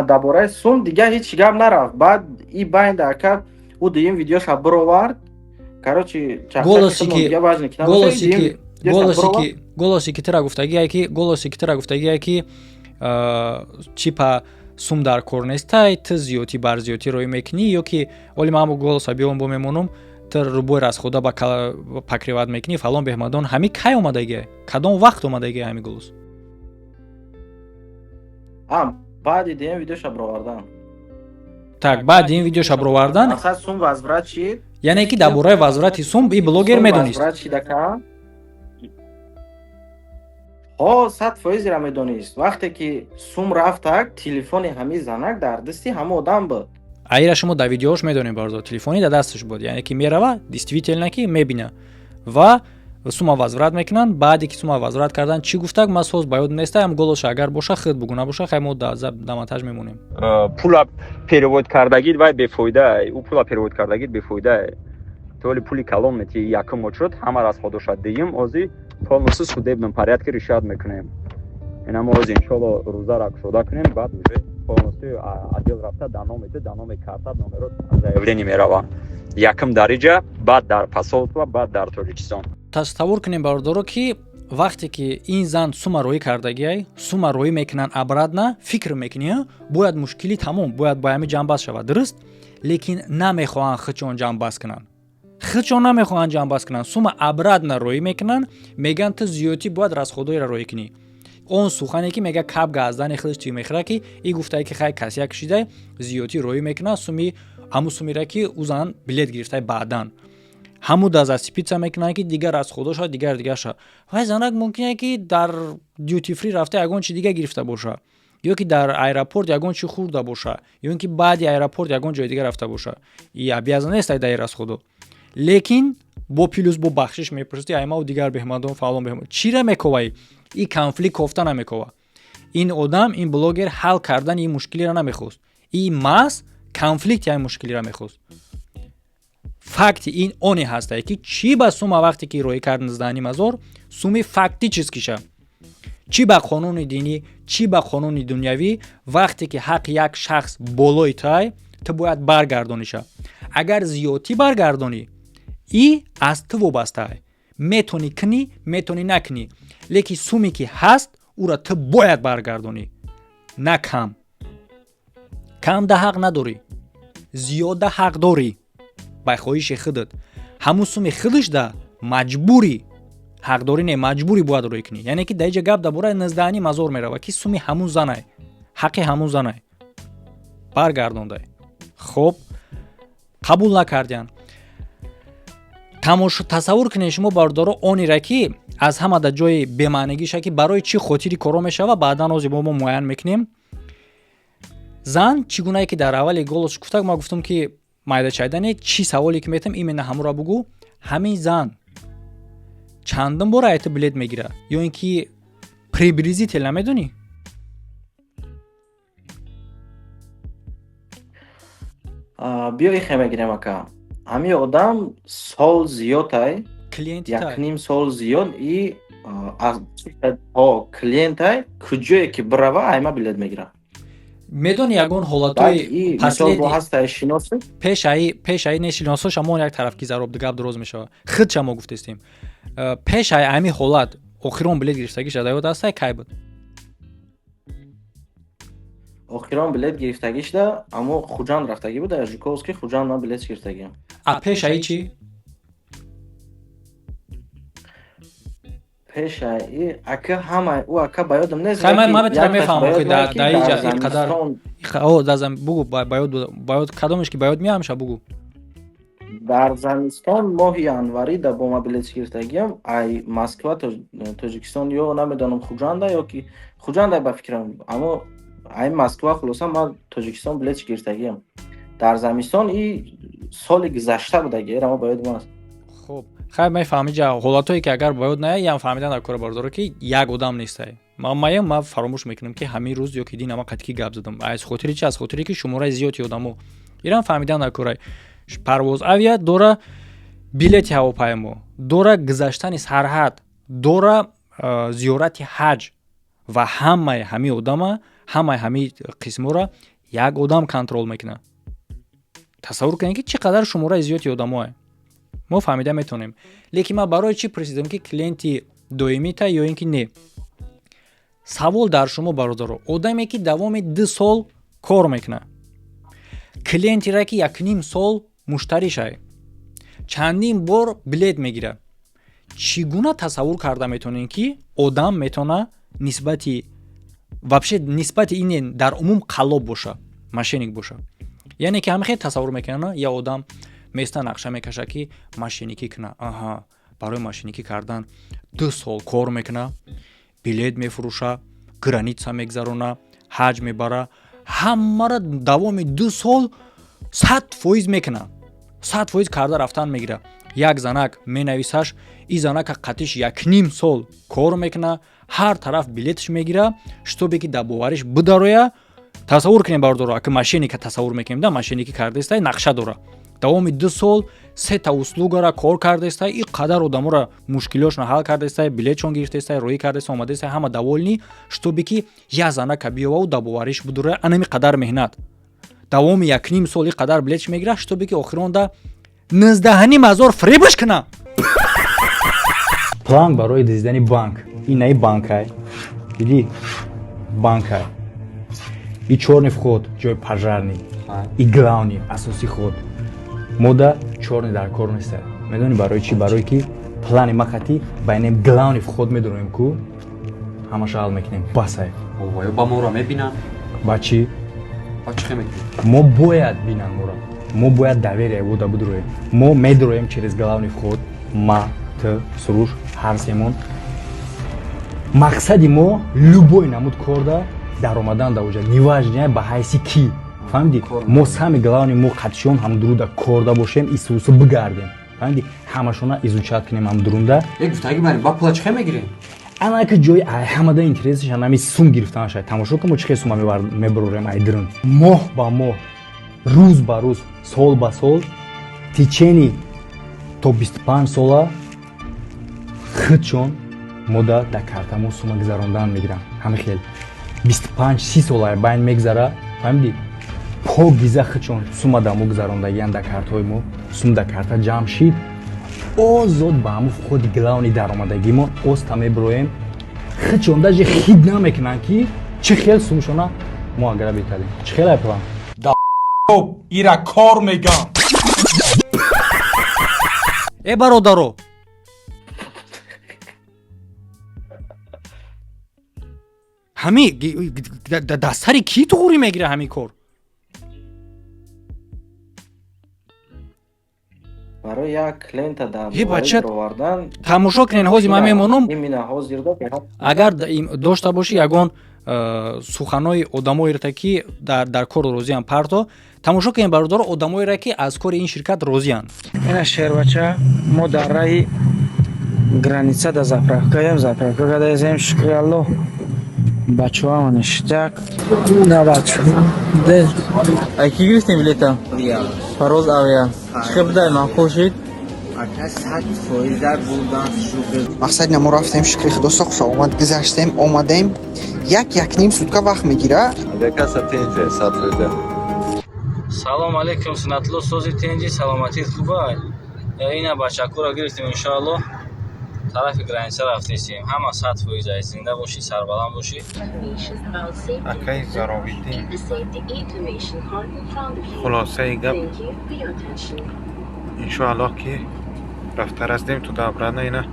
Дар бораи сум дигар ҳеҷ гап нарафт. Баъд и байнда, ака, ӯ дуюм видеоша бировард. Короче, голосе ки тира гуфтагие ки, голосе ки тира гуфтагие ки чипа сум дар кор нестай, ту зиёдӣ бар зиёдӣ рӯй мекунӣ, ё ки оли ман ҳамо голоса биём бо мемонум, ту любой расхода ба покрывать мекунӣ, фалон беҳмадон. Ҳами кай омадагие, кадом вақт омадагие ҳами голос? Баъди дуюм видеоша бировардан. Так, баъди ин видеоша бировардан. Сум возврат шид. Яъне ки дар бораи возврати сум и блогер медонист? Ҳо, 100%-ра медонист. Вақте ки сум рафтак, телефони ҳамин занак дар дасти ҳама одам буд. Аира шумо дар видеош медонем, бардор, телефони дар дасташ буд, яъне ки мерава, действительно ки мебина ва сума возврат мекунанд. Баъде ки сума возврат кардан, чӣ гуфтак, ман соз ба ёд нестаям. Голоса агар боша, худ бугу, набоша, хай, мо да монтаж мемонем. Пула перевод кардагид вай бефоида, ӯ пула перевод кардагид бефоида. Толи пули калон мети, якум очуд ҳама расходоша, дуюм ози полностью судебном порядке решать мекунем. Ина мо ози, иншолло, рӯзара кушода кунем, баъд уже полностью отдел рафта, дар номи ту, дар номи карта номеро заявление мерава, якум дар иҷа, баъд дар посольство, баъд дар Тоҷикистон. Тасаввур кунем, бародаро, ки вақте ки ин зан сума роӣ кардагиай, сума роӣ мекунанд обратно, фикр мекунӣ, бояд мушкилӣ тамом, бояд ба ҳами ҷамъбаст шавад, дуруст? Лекин намехоҳанд худшон ҷамъбаст кунанд, худшон намехоҳанд ҷамъбаст кунанд. Сума обратно роӣ мекунанд, мегӯянд, ту зиёдтӣ бояд расходҳоеро роӣ кунӣ. Он сухане ки мега, кап газдани худаш тӯй мехӯрад, ки и гуфтае ки хай, касия кашидай, зиёдтӣ роӣ мекунад суми, ҳамун сумира ки ӯ зан билет гирифтай. Баъдан ҳамун зацепиться мекунанд, ки дигар расходоша, дигар дигарша. Вай занак мумкине ки дар duty free рафта ягон чи дига гирифта боша, ё ки дар аэропорт ягон чи хӯрда боша, ё ин ки баъди аэропорт ягон ҷои дига рафта боша. И обязан нест ай даи расходо. Лекин бо плюс бо бахшиш мепурсӣ аймаву дигар беҳмадон, фалон беҳмадон, чира мековаи? И конфликт кофта намекова. Ин одам, ин блогер ҳал кардани ин мушкилиро намехост, и маҳз конфликти ҳамин мушкилиро мехост. Факти ин оне ҳастае, ки чӣ ба сума вақте ки роӣ кард низдаҳани мазор, суми фактически ша, чӣ ба қонуни динӣ, чӣ ба қонуни дунявӣ, вақте ки ҳаққи як шахс болои тай, ту бояд баргардониша. Агар зиёдтӣ баргардонӣ, и аз ту вобастае, метонӣ кунӣ, метонӣ накунӣ, лекин суме ки ҳаст, ӯра ту бояд баргардонӣ, на кам. Камда ҳақ надорӣ, зиёдда ҳақ дорӣ. Ба хоҳиши худат ҳамун суми худашда маҷбурӣ, ҳақдорӣ не, маҷбурӣ бояд рӯй кунӣ. Яъне ки дар иҷа гап дар бораи низдаҳани мазор меравад, ки суми ҳамун занай, ҳаққи ҳамун занай баргардондай. Хоб, қабул накардиян. Тамошо, тасаввур кунед шумо, бародаро, онира ки аз ҳама дар ҷои бемаънигиша, ки барои чӣ хотири коро мешава, баъдан ози мо муайян мекунем. Зан чӣ гунае ки дар аввали голос гуфтак, ма гуфтам, ки майда чайдане, чӣ саволе ки метам, именно ҳамура бугӯ. Ҳамин зан чандум бор айта билет мегира, ё ин ки приблизительно намедонӣ? Биё, ихе мегирем, ака. Ҳамин одам сол зиёдай, якним сол зиёд, и клиентай, куҷое ки бирава, айма билет мегирад. Медони ягон ҳолатҳои пешаи не, шиносоша мо як тараф ки зароб, гап дароз мешавад, худша мо гуфтестем. Пешаи ҳамин ҳолат охирон билет гирифтагиша дар ёд ҳастай, кай буд? Охирон билет гирифтагишда, амо Хуҷанд рафтагӣ буд, дар Жуковский, Хуҷанд ман билет гирифтагиам. А пешаи чӣ? Пешаи, ака, ҳама ӯ, ака, ба ёдам нест. Хай, ман метавонам, мефаҳмам, ки дар иҷа ин қадар о дар бугу, ба ёд, ба ёд кадомеш ки ба ёд меамша, бугу. Дар замистон, моҳи январӣ да бо ман билет гирифтагиам, ай Москва Тоҷикистон, ё намедонам, Хуҷанда ё ки Хуҷанда, ба фикрам, аммо ай Москва, хулоса, ман Тоҷикистон билет гирифтагиам дар замистон, и соли гузашта будаги, эрамо ба ёдам аст. Хуб, хай, мефаҳми, ҷа ҳолатҳое ки агар ба ёд наояд, ям фаҳмидан дар кора, бардоро, ки як одам нестай. Ман маям, ман фаромӯш мекунам, ки ҳамин рӯз ё ки дин ама қатъи ки гап задам. Аз хотири чи? Аз хотире ки шумораи зиёди одамо ирам фаҳмидан дар кора. Парвоз авиа дора, билети ҳавопаймо дора, гузаштани сарҳад дора, зиёрати ҳаҷ. Ва ҳамаи ҳамин одама, ҳамаи ҳамин қисмҳоро як одам контроль мекунад. Тасаввур кунед, ки чӣ қадар шумораи зиёди одамое. Мо фаҳмида метавонем, лекин ман барои чӣ пурсидам, ки клиенти доимита ё ин ки не? Савол дар шумо, бародаро. Одаме, ки давоми 2 сол кор мекунад, клиентере, ки якним сол муштаришай, чандин бор билет мегирад, чӣ гуна тасаввур карда метавонем, ки одам метавона нисбати вообще, нисбати ине дар умум қаллоб боша, мошенник боша? Яъне ки ҳама хел тасаввур мекунанд: я одам места нақша мекашад, ки мошенникӣ куна. Аҳа, барои мошенникӣ кардан 2 сол кор мекуна, билет мефурӯша, граница мегзарона, ҳаҷ мебара, ҳамаро давоми 2 сол 100% мекуна, 100% карда рафтан мегира. Як занак менависаш, и занака қатиш якним сол кор мекуна, ҳар тараф билетш мегира, чтобы ки дар бовариш бидароя. Тасаввур кунем, бародаро, ака, мошенника тасаввур мекунем да, мошенникӣ кардаистай, нақша дора, давоми 2 сол сета услугара кор кардаистай, и қадар одаморо мушкилиошона ҳал кардаистай, билетшон гирифтаистай, роҳӣ кардаистай, омадаистай, ҳама довольный, чтобы ки як занака биёвау дар бовариш бидуроя. Анами қадар меҳнат, давоми якним сол и қадар билетш мегира, чтобы ки охиронда 19,5 ҳазор фиребаш куна. План барои дуздидани банк. Инаи банкай, дидӣ, банкай. И чёрный вход, ҷои пожарный, и главный асосӣ ход. Мода чёрный дар кор неста. Медонӣ барои чӣ? Барое ки плани ма хати байнем главный вход медонем, ку ҳамаша ҳал мекунем, басай. Ба моро мебинанд? Ба чӣ? Ба чӣ мекунем? Мо бояд бинанд моро, мо бояд доверие вода бидуроем. Мо медуроем через главный вход, ма, т, Суруш, ҳар семон. Мақсади мо любой намуд корда даромадан дар оҷа, неважно ба ҳайси кӣ, фаҳмидӣ? Мо самый главный, мо қатишон ҳамдуруда корда бошем, исусу бигардем, фаҳмидӣ? Ҳамашона изучать кунем ҳамдурунда. Э, гуфтаги барем, ба пула чӣ мегирем? Анаки ҷои ҳамада интересаш анами сум гирифтанаш. Тамошо кун, мо чӣ хел сума мебарорем айдирун моҳ ба моҳ, рӯз ба рӯз, сол ба сол, течение то 25 сола худшон мода дар картамо сума гузарондан мегирам. Ҳами хел 25-30 сола байн мегзара, фаҳмидӣ? Покиза худшон сума дар мо гузарондагиян, дар картҳои мо сум дар карта ҷамъ шид. Озод ба ҳамун входи главный даромадагимо оста мебироем. Худшон даже хид намекунанд, ки чӣ хел сумшона мо агара битадем. Чӣ хел ай план? Ира кор мегам. Э, бародаро, ҳами дар сари кӣ туғурӣ мегира ҳамин кор? Барои як клиента дар Е, бача, овардан. Тамошо кунен, ҳозир ман мемонам. Именно ҳозир. Агар дошта бошӣ ягон суханои одамоеро, ки дар кор розианд, парто. Тамошо кунем, бародаро, одамоеро, ки аз кори ин ширкат розианд. Ина, шербача, мо дар раҳи граница да заправкаем, заправка кадаезем. Шукри Аллоҳ, бачаҳоама ништяк. На, бача. Ай ки гирифтем билета? Пароз Авиа. Чӣ будай, маъқул шид? Мақсади мо рафтем, шукри Худо, соқ саломат гузаштем, омадем. Як якним сутка вақт мегира. Авиакасса тенҷа, 100%. Салом алейкум, Сунатулло, сози, тенҷи, саломатит хубай? Ина, бачакуро гирифтем, иншоаллоҳ, тарафи граница рафтесем. Ҳама 100% ай. Зинда бошӣ, сарбаланд бошӣ. Акаи Заровиддин, хулосаи гап, иншоаллоҳ, ки рафта расидем туда, обратно ина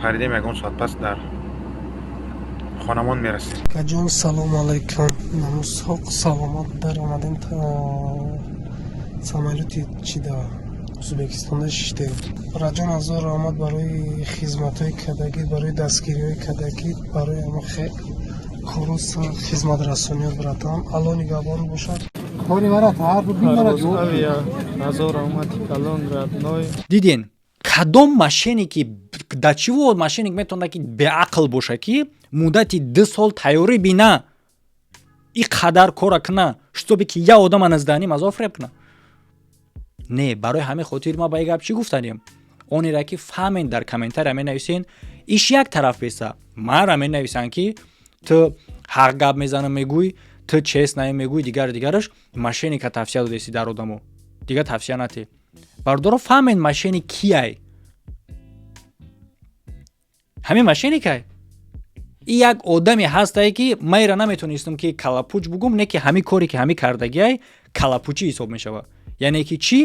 паридем, ягон соат пас дар хонамон мерасем. Акаҷон, салому алайкум. Намусоқ саломат даромадем, самолёти чида Ӯзбекистонда шиштем. Раҷон, ҳазор раҳмат барои хизматҳои кардагӣ, барои дастгириҳои кардагӣ, барои ҳама кору хизматрасониёт. Братан, Алло нигаҳбон бошад. Ҳазор раҳмати калон, родной. Диден, кадом мошенники, да чиво мошенник метавонад, ки беақл боша, ки муддати 2 сол тайёрӣ бина, и қадар кора куна, чтобы ки як одама назданим азоб фиреб куна? Не, барои ҳамин хотир ма ба и гап чӣ гуфтанем? Онера ки фаҳмен, дар комментария менависен. Иш як тараф беса, мара менависанд, ки Ту ҳақ гап мезанам мегӯй, ту честно мегӯй, дигар дигараш. Мошенника тавсия додеси дар одамо, дигар тавсия натӣ. Бародаро, фаҳмед, мошенник кияй? Ҳамин мошенникай. И як одаме ҳастае, ки майра наметонистам, ки калапуч бугум, не ки ҳамин коре, ки ҳамин кардагиай, калапучӣ ҳисоб мешавад. Яъне ки чӣ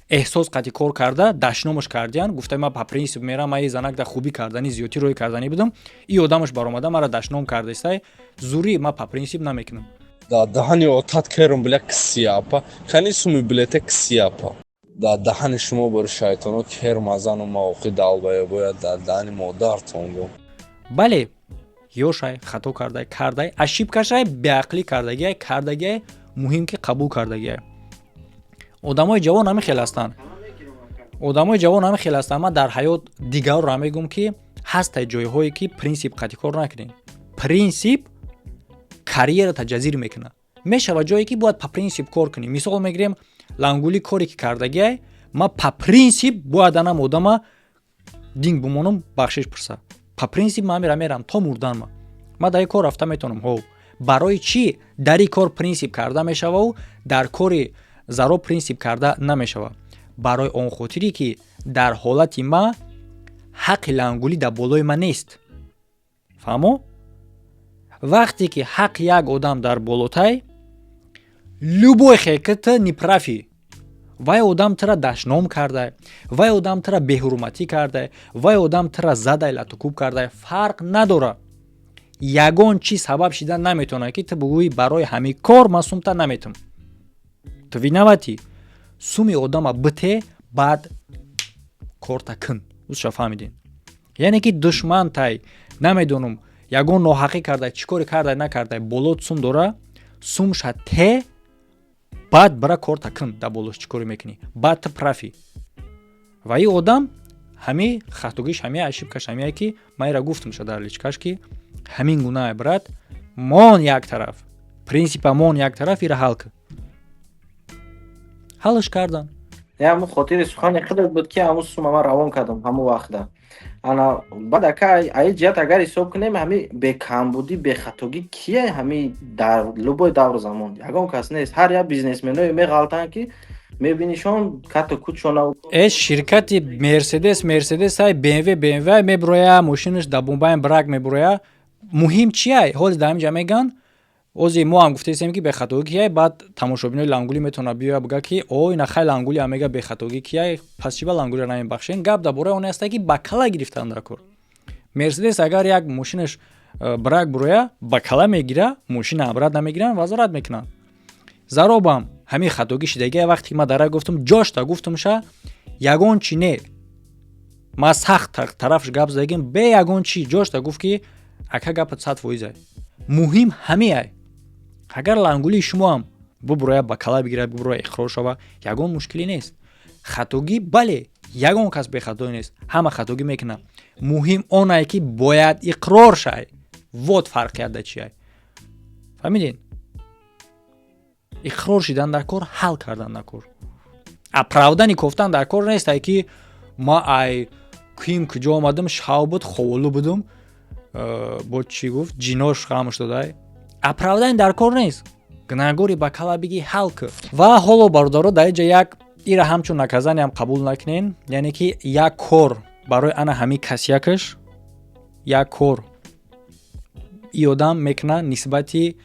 эҳсос қати кор карда дашномаш кардиян. Гуфта, ма по принцип мерам, ма и занак да хубӣ кардани, зиёдтӣ рӯй карданӣ будам, и одамаш баромада мара дашном кардестай. Зурӣ ма по принцип намекунам. Да даҳани отат керум, бля, кисияпа. Кани суми билете, кисияпа? Да даҳани шумо бори, шайтоно, кермазану маоқи далбаё, бояд дар даҳани модартон гу. Бале, ёшай, хато кардай, кардай, ошибкашай, беақлӣ кардагиай, кардагиай, муҳим ки қабул кардагиай. Одамои ҷавон ҳамин хел ҳастанд, одамои ҷавон ҳамин хел ҳастанд. Ман дар ҳаёт дигарро мегӯм, ки ҳастай ҷойҳое, ки принсип қати кор накунед. Принсип карьерата ҷазир мекунад. Мешавад ҷое, ки бояд по принцип кор кунӣ. Мисол мегирем, Лангулӣ коре ки кардагиай, ма по принцип бояд анам одама динг бумонам, бахшиш пурса. По принцип ма амира мерам то мурдан. Ма дар ин кор рафта метавонам. Ҳо, барои чӣ дар ин кор принсип карда мешавау, дар кори заро принсип карда намешавад? Барои он хотире, ки дар ҳолати ма ҳаққи Лангулӣ дар болои ман нест. Фаҳмо? Вақте ки ҳаққи як одам дар болотай, любой хеки ту неправ ӣ, вай одам тура дашном кардай, вай одам тура беҳурматӣ кардай, вай одам тура задай, латукӯб кардай, фарқ надора. Ягон чиз сабаб шида наметавонад, ки ту бугӯӣ, барои ҳамин кор ман сумта наметам. Ту виноват ӣ, суми одама бите, баъд корта кун. Узша фаҳмидин? Яъне ки душмантай, намедонам, ягон ноҳақӣ кардай, чӣ коре кардай, накардай, болот сум дора, сумша те, баъд бара корта кун, дар болош чӣ коре мекунӣ, баъд ту прав ӣ. Ва ин одам ҳами хатогиш, ҳами ошибкаш ҳамие, ки ман ира гуфтамша дар личкаш, ки ҳамин гуна, брат, мон як тараф, принсипа мон як тараф, ира ҳал кун. Ҳалш кардан. Ҳамун хотири сухани худат буд, ки ҳамун сума ман равон кардам ҳамун вақта. Ана баъд, ака, аи ҷиҳат агар ҳисоб кунем, ҳами бекамбудӣ, бехатогӣ кие? Ҳами дар любой давру замон ягон кас нест. Ҳар як бизнесменое меғалтанд, ки мебинишон кату кутшона. Э, ширкати Мерседес Мерседес ай, БМВ БМВ мебуроя, мошинаш дар бомбайн брак мебуроя. Муҳим чиай? Ҳоли дар ҳаминҷа меган, ози мо ҳам гуфтаистем, ки бехатогӣ кияй. Баъд тамошобинои Лангулӣ метавонад биёя, буга, ки о, ина хай, Лангулӣ ҳам мега, бехатогӣ кияй, пас чӣ ба Лангулиро намебахшен? Гап дар бораи оне ҳаста, ки ба кала гирифтан дар кор. Мерседес агар як мошинаш брак буроя, ба кала мегира, мошина обрат намегиранд, вазорат мекунанд. Заробам ҳамин хатогӣ шидагия. Вақте ки ман дара гуфтам, ҷошта гуфтамша, ягон чи не, ман сахт тарафш гап задагим, бе ягон чи ҷошта гуфт, ки ака, гапат 100%-ай. Муҳим ҳамиай. Агар Лангулии шумоам бубуроя, ба кала бигирад, бубуроя, иқрор шава, ягон мушкилӣ нест. Хатогӣ, бале, ягон кас бехатоӣ нест, ҳама хатогӣ мекунад. Муҳим онае, ки бояд иқрор шай. Вот фарқият да чиай, фаҳмидин? Иқрор шидан дар кор, ҳал кардан дар кор, оправдание кофтан дар кор нестай, ки ма ай ким куҷо омадам, шав буд, ховолу будум, бо чӣ гуфт, ҷинош ғамш додай. Оправдание дар кор нест. Гунаҳгори ба кала бигӣ, ҳал кӯ. Ва ҳоло, бародаро, дар инҷа як ира ҳамчун наказаниям қабул накунен. Яъне ки як кор барои ана ҳамин касякаш, як кор и одам мекунад нисбати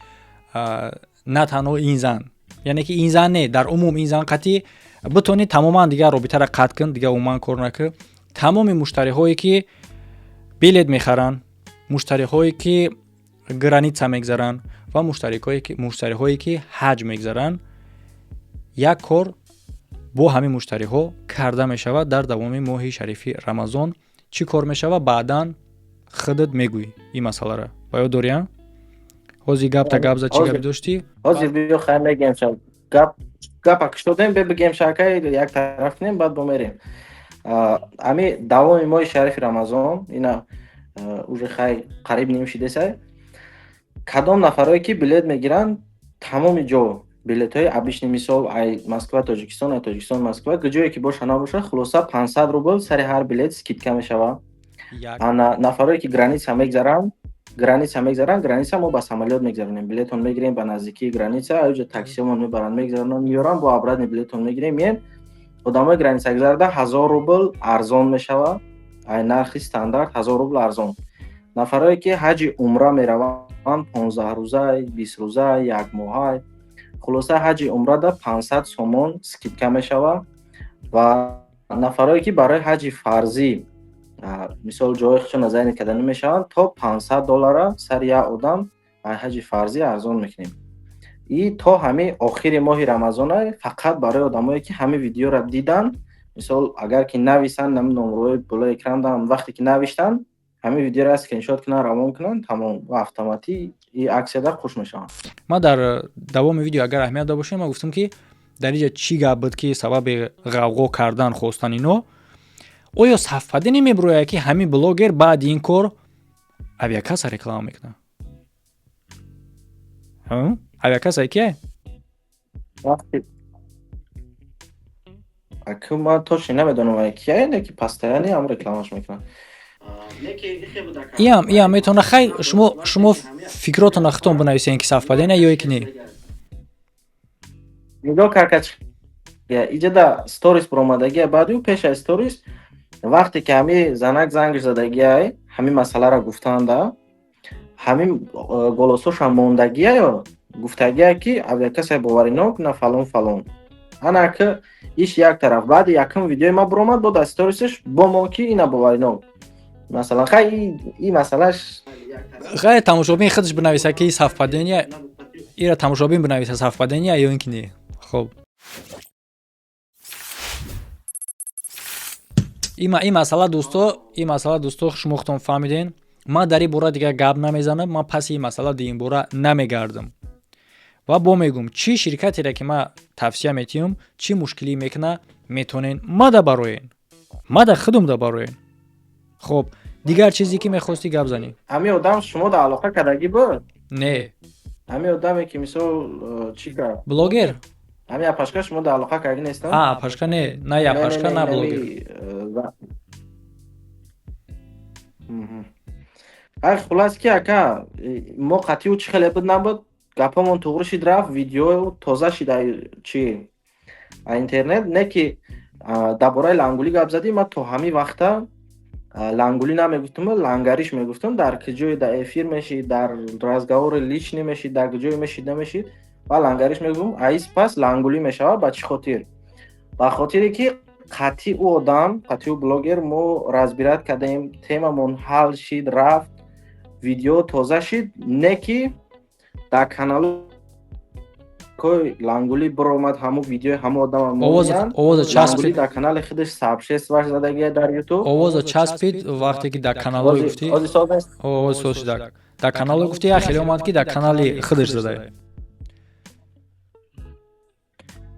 на танҳо ин зан, яъне ки ин зан не, дар умум ин зан қатъи битонӣ тамоман дигар робитаро қатъ кун, дигар умуман кор накун. Тамоми муштариҳое, ки билет мехаранд, муштариҳое, ки граница мегзаранд, ва муштариҳое, ки ҳаҷ мегзаранд, як кор бо ҳамин муштариҳо карда мешавад дар давоми моҳи шарифи Рамазон. Чӣ кор мешавад, баъдан худат мегӯӣ ин масъаларо. Ба ёд дорӣ, ҳозир гапта гап зад, чӣ гапе доштӣ? Ҳозир биё, хайр, мегӯем. Гап гапа кушодем, бе бигем, шакай як тараф кунем, баъд бомерем. Ами давоми моҳи шарифи Рамазон, ина уже хай қариб ним шидесай, кадом нафарое, ки билет мегиранд, тамоми ҷо билетҳои обычный, мисол, ай Москва Тоҷикистон, ай Тоҷикистон Москва, ҷое ки боша набоша, хулоса, 500 рубл сари ҳар билет скидка мешавад. Ана нафарое, ки граница мегзаранд. Граница мегзаранд, граница мо ба самолёт мегзаронем, билетон мегирем ба наздикии граница, аҷа таксиомон мебаранд, мегзаронанд, меёранд, бо обратный билетон мегирем, меем. Одамои граница гузарда 1000 рубл арзон мешавад, ай нархи стандарт 1000 рубл арзон. Нафарое ки ҳаҷи умра мераванд, 15 рӯза, 20 рӯза, як моҳа, хулоса, ҳаҷи умрада 500 сомон скидка мешавад. Ва нафарое ки барои ҳаҷи фарзӣ, мисол, ҷои худшон занят карда намешаванд, то 500 доллара сари як одам ай ҳаҷи фарзӣ арзон мекунем. И то ҳамин охири моҳи рамазона, фақат барои одамое ки ҳамин видеоро дидан. Мисол, агар ки нависанд, ҳамин номерҳои болои экран дан, вақте ки навиштанд, ҳамин видеоро скриншот кунанд, равон кунанд, тамом, автоматӣ и аксияда хуш мешаванд. Ман дар давоми видео, агар аҳамият дошта бошем, ман гуфтам, ки дар инҷа чӣ гап буд, ки сабаби ғавғо кардан хостан ино. Оё совпадение мебурояд, ки ҳамин блогер баъди ин кор авиакасса реклама мекунад? Авиакасса кие? Аку ман точно намедонам кия, не ки постоянно ҳам рекламаш мекунад. Иам метавона. Хай, шумо фикротона худтон бинависен, ки совпадение ё ки не. Нигоҳ кард, иҷада сторис буромадагия, баъди ӯ, пеш аз сторис, вақте ки ҳами занак занг задагиай, ҳамин масъаларо гуфтанда, ҳамин голосошам мондагия, гуфтагия, ки авиакассаи боваринок на фалон фалон. Ана ки иш як тараф, баъди якум видеои ма буромад, бо дар сторисш бо мо ки ина боваринок, масалан. Хай, и масъалаш. Хай, тамошобин худаш бинависа, ки совпадение ира, тамошобин бинависа, совпадение ё ин ки не. Хоб, ин масъала, дӯсто, ин масъала, дӯсто, шумо худтон фаҳмиден. Ман дар ин бора дигар гап намезанам, ман паси ин масъала дигин бора намегардам. Ва бо мегӯм, чӣ ширкатере ки ман тавсия метиҳам, чӣ мушкилӣ мекуна, метонен мада бароен, мада худум да бароен. Хоб, дигар чизе ки мехостӣ гап занӣ? Ҳамин одам шумо да алоқа кардагӣ буд? Не. Ҳамин одаме ки, мисол, чӣ кард? Блогер? Ҳамин апашка шумо да алоқа кардагӣ нестам? А, апашка не, на апашка, на блогер. Ай, хулас ки, ака, мо қатъиу чӣ хеле буд, набуд, гапамон туғри шид, рафт, видео тоза шид, чи интернет. Не ки дар бораи лангулӣ гап задӣ, ман то ҳамин вақта лангулӣ намегуфтум, лангариш мегуфтум. Дар куҷое дар эфир мешид, дар разговори личный мешид, дар куҷое мешид, намешид, ва лангариш мегуфтум. Аис пас лангулӣ мешавад. Ба чӣ хотир? Ба хотире ки қатъи ӯ одам, қатъи ӯ блогер мо разбирать кардем, темамон ҳал шид, рафт, видео тоза шид. Не ки дар каналҳои лангулӣ биромад ҳамун видеои ҳамун одама. Овоза часпид. Дар канали худаш сообществоаш задагия дар ютуб. Овоза часпид, вақте ки дар каналҳое гуфтӣ. Овоз соз шуда. Дар каналҳое гуфтӣ, як хеле омад, ки дар канали худаш задая.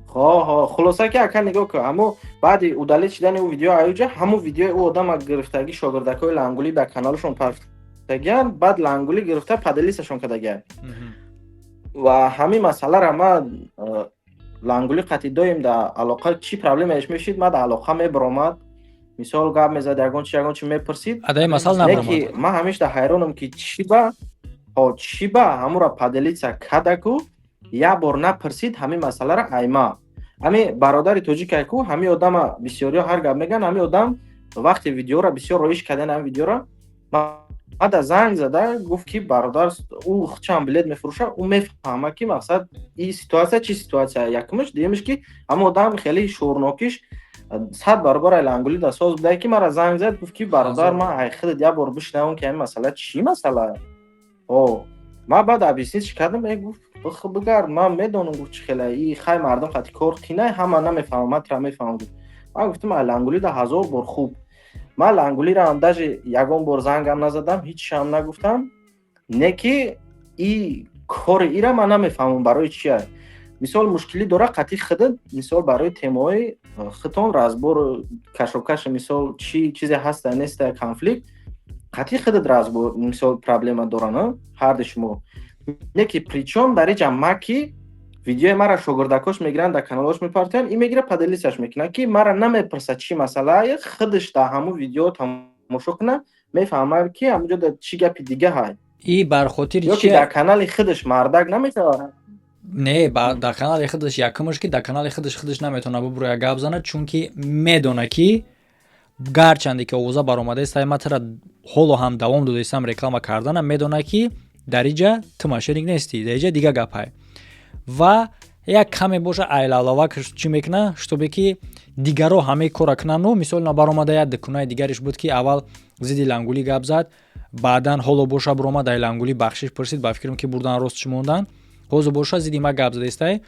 Хо, хулоса ки, ака, нигоҳ кун, ҳамо баъди удалить шидани ӯ видео аюҷа, ҳамун видеои ӯ одама гирифтагӣ шогирдакҳои лангулӣ дар каналашон партагиян, баъд лангулӣ гирифта поделиться-шон кардагиян. Ва ҳамин масъаларо ман лангулӣ қатъи доим дар алоқа, чӣ проблемаеш мешид, ман дар алоқа мебаромад, мисол, гап мезад, ягон чи, ягон чи мепурсид. Адаи масъала набаромад. Ман ҳамеша ҳайронам, ки чӣ ба, ҳо, чӣ ба ҳамура поделиться кадаку як бор напурсид ҳамин масъаларо. Айма ҳамин бародари тоҷикай ку, ҳамин одама бисёриҳо ҳар гап мегӯянд. Ҳамин одам вақте видеоро бисёр роиш карден, ҳамин видеоро баъда занг зада гуфт, ки бародар, ӯ чанд билет мефурӯшад, ӯ мефаҳмад, ки мақсад и ситуация чӣ ситуация. Якумаш, дуюмаш, ки ҳамон одам хеле шӯрнокиш 100 баробар ай лангулӣ да соз будае, ки мара занг зад, гуфт, ки бародар, ман ай худат як бор бишнавам, ки ҳамин масъала чӣ масъала. О, ман баъд объяснить кардам, гуфт, бигард, ман медонам, гуфт, чӣ хела и хай мардум қати кор қинай, ҳама намефаҳмам, ман тра мефаҳмам, гуфт. Ман гуфтам, ай лангулӣ да 1000 бор хуб. Ман лангулиро даже ягон бор зангам назадам, ҳичшам нагуфтам. Не ки и кори ира ман намефаҳмам барои чия. Мисол, мушкилӣ дора қатъи худат, мисол, барои темаҳои худтон разбор, кашокаша, мисол, чӣ чизе ҳаста, неста, конфликт қатъи худат разбор, мисол, проблема доран ҳарди шумо. Не ки причём дар иҷа ма, ки видеои мара шогирдакош мегиранд, дар каналош мепартоянд, и мегира, поделиться-ш мекунад, ки мара намепурсад чӣ масъалае, худаш дар ҳамун видео тамошо кунад, мефаҳмад, ки ҳамунҷо чӣ гапи дига ҳай. И бар хотири Ё ки дар канали худаш мардак наметавонад. Не, дар канали худаш, якумаш ки дар канали худаш наметавона бубуроя гап занад, чунки медона, ки гарчанде ки овоза баромадаест, ма тара ҳоло ҳам давом додаистам реклама кардана, медона, ки дар иҷа ту мошенник нестӣ, дар иҷа дига гапай. Ва як каме боша айлалавак чӣ мекуна, чтобы ки дигаро ҳамаи кора кунану мисол набаромада. Як дукунаи дигариш буд, ки аввал зидди Лангулӣ гап зад, баъдан ҳоло боша биромад, ай Лангулӣ бахшиш пурсид. Ба фикрам, ки бурдан рост чӣ мондан. Ҳозир боша зидди ма гап задаистай.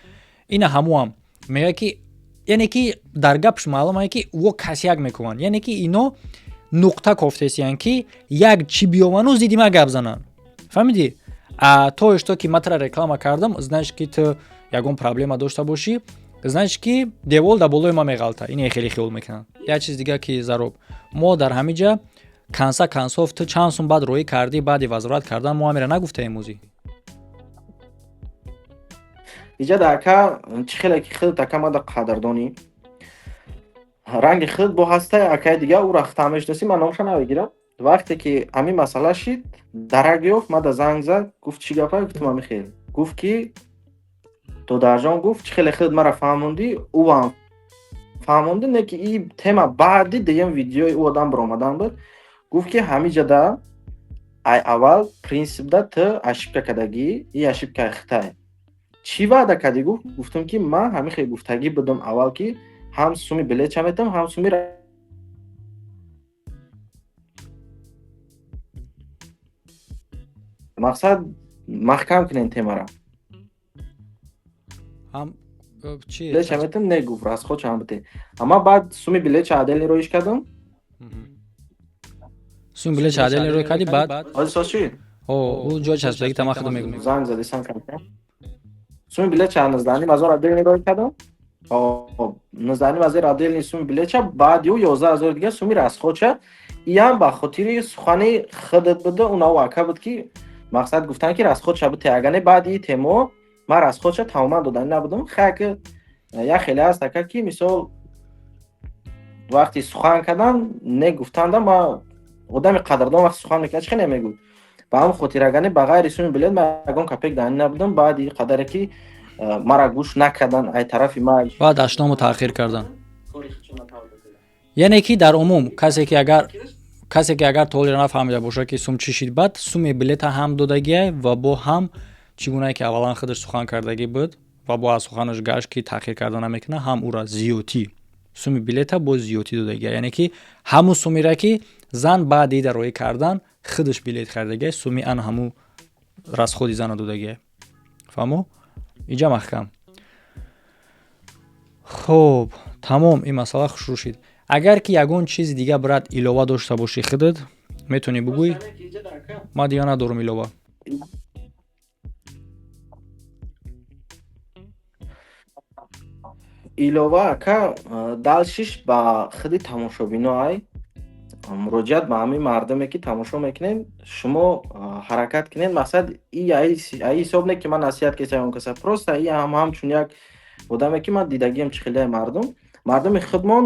Ина ҳамуам мегӯяд, ки яъне ки дар гапш маълум ае, ки во касяк мекунанд, яъне ки ино нуқта кофтесиянд, ки як чӣ биёвану зидди ма гап зананд. Фаҳмидӣ? А то что ки ма тара реклама кардам, значит, ки ту ягон проблема дошта бошӣ, значит, ки девол дар болои ма меғалта. Ине хеле хиёл мекунанд. Як чиз дига, ки Зароб, мо дар ҳамин ҷа конце концов ту чанд сум баъд роӣ кардӣ, баъди возврат кардан, мо ҳамира нагуфтаем ӯзӣ. Иҷа да, ака, чӣ хеле ки худат, ака, мада қадрдонӣ, ранги худ бо ҳастай акаи дига, ӯ рахта мешиносӣ, ман номша намегирам. Вақте ки ҳамин масъала шид, дарак ёфт, мада занг зад, гуфт: «Чӣ гапа?» Гуфтам: «Ҳамин хел». Гуфт ки: «Додарҷон, — гуфт, — чӣ хеле худ мара фаҳмондӣ, ӯам фаҳмонди, не ки и тема баъди дуюм видеои ӯ одам баромадан буд». Гуфт ки ҳамиҷада ай аввал принсипда ту ошибка кардагӣ, и ошибкаи хитай. Чӣ ваъда кардӣ? Гуфт. Гуфтам ки ман ҳамин хел гуфтагӣ будам аввал, ки ҳам суми билетча метам, ҳам суми мақсад маҳкам кунем темара. Ҳам чи? Билетча метам, не, гуфт, расходча ҳам бите. Ама баъд суми билетча отдельный роиш кардам. Суми билетча отдельный рӯй кардӣ, баъд? Ҳозир соз чӣ? О, ӯ ҷой часпидаги тама худо мегӯм. Занг задисан кардам. Суми билетча 19,5 ҳазор отдельный рӯй кардам, 19,5 ҳазор отдельный суми билетча, баъди ӯ 11 ҳазори дига суми расходча. Иам ба хотири сухани худат буда, унав ака буд, ки мақсад гуфтан, ки расходча бите. Агар не, баъди и темо ман расходча тамоман доданӣ набудам. Хай, як хеле ҳаст, ака, ки мисол вақти сухан кардан, не гуфтанда, ма одами қадрдон вақти сухан мекунад, чӣ хеле мегӯд. Ба ҳамн хотир, агар не, ба ғайри суми билет ман ягон копейк данӣ набудам. Баъди қадаре ки мара гӯш накардан ай тарафи ма. Баъд ашному таъхир кардан. Яъне ки дар умум касе ки агар толира нафаҳмида бошад, ки сум чӣ шид, баъд суми билета ҳам додагиай ва бо ҳам чӣ гунае ки аввалан худаш сухан кардагӣ буд ва бо аз суханаш гашт, ки таъхир карда намекунад, ҳам ӯра зиётӣ суми билета бо зиётӣ додагиай. Яъне ки ҳамун сумира, ки зан баъди ида роӣ кардан худаш билет харидагиай, суми ан ҳамун расходи зана додагиай. Фаҳмо? Иҷа маҳкам. Хуб, тамом, ин масъала хушрӯ шид. Агар ки ягон чизи дига, брат, илова дошта бошӣ, худат метавонӣ бугӯй. Ман дига надорам илова. Илова, ака, далшиш ба худи тамошобино ай муроҷиат, ба ҳамин мардуме ки тамошо мекунед. Шумо ҳаракат кунед. Мақсад и аи ҳисоб не, ки ман насиҳат кесам он каса, просто и ҳам ҳамчун як одаме, ки ман дидагиам, чӣ хеле мардуми худмон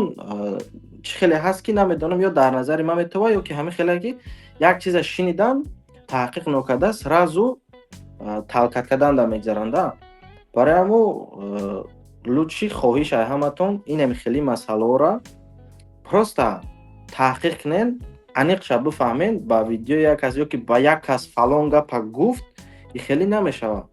чӣ хеле ҳаст, ки намедонам, ё дар назари ман метова, ё ки ҳамин хеле, ки як чиза шинидан, таҳқиқ нокарда, сразу талкат кардан мегзаранда. Барои ҳамо лучши хоҳиш ай ҳаматон инами хели масъалаҳоро просто таҳқиқ кунед, аниқша бифаҳмед. Ба видеои як кас ё ки ба як кас фалон гапа гуфт, и хеле намешавад.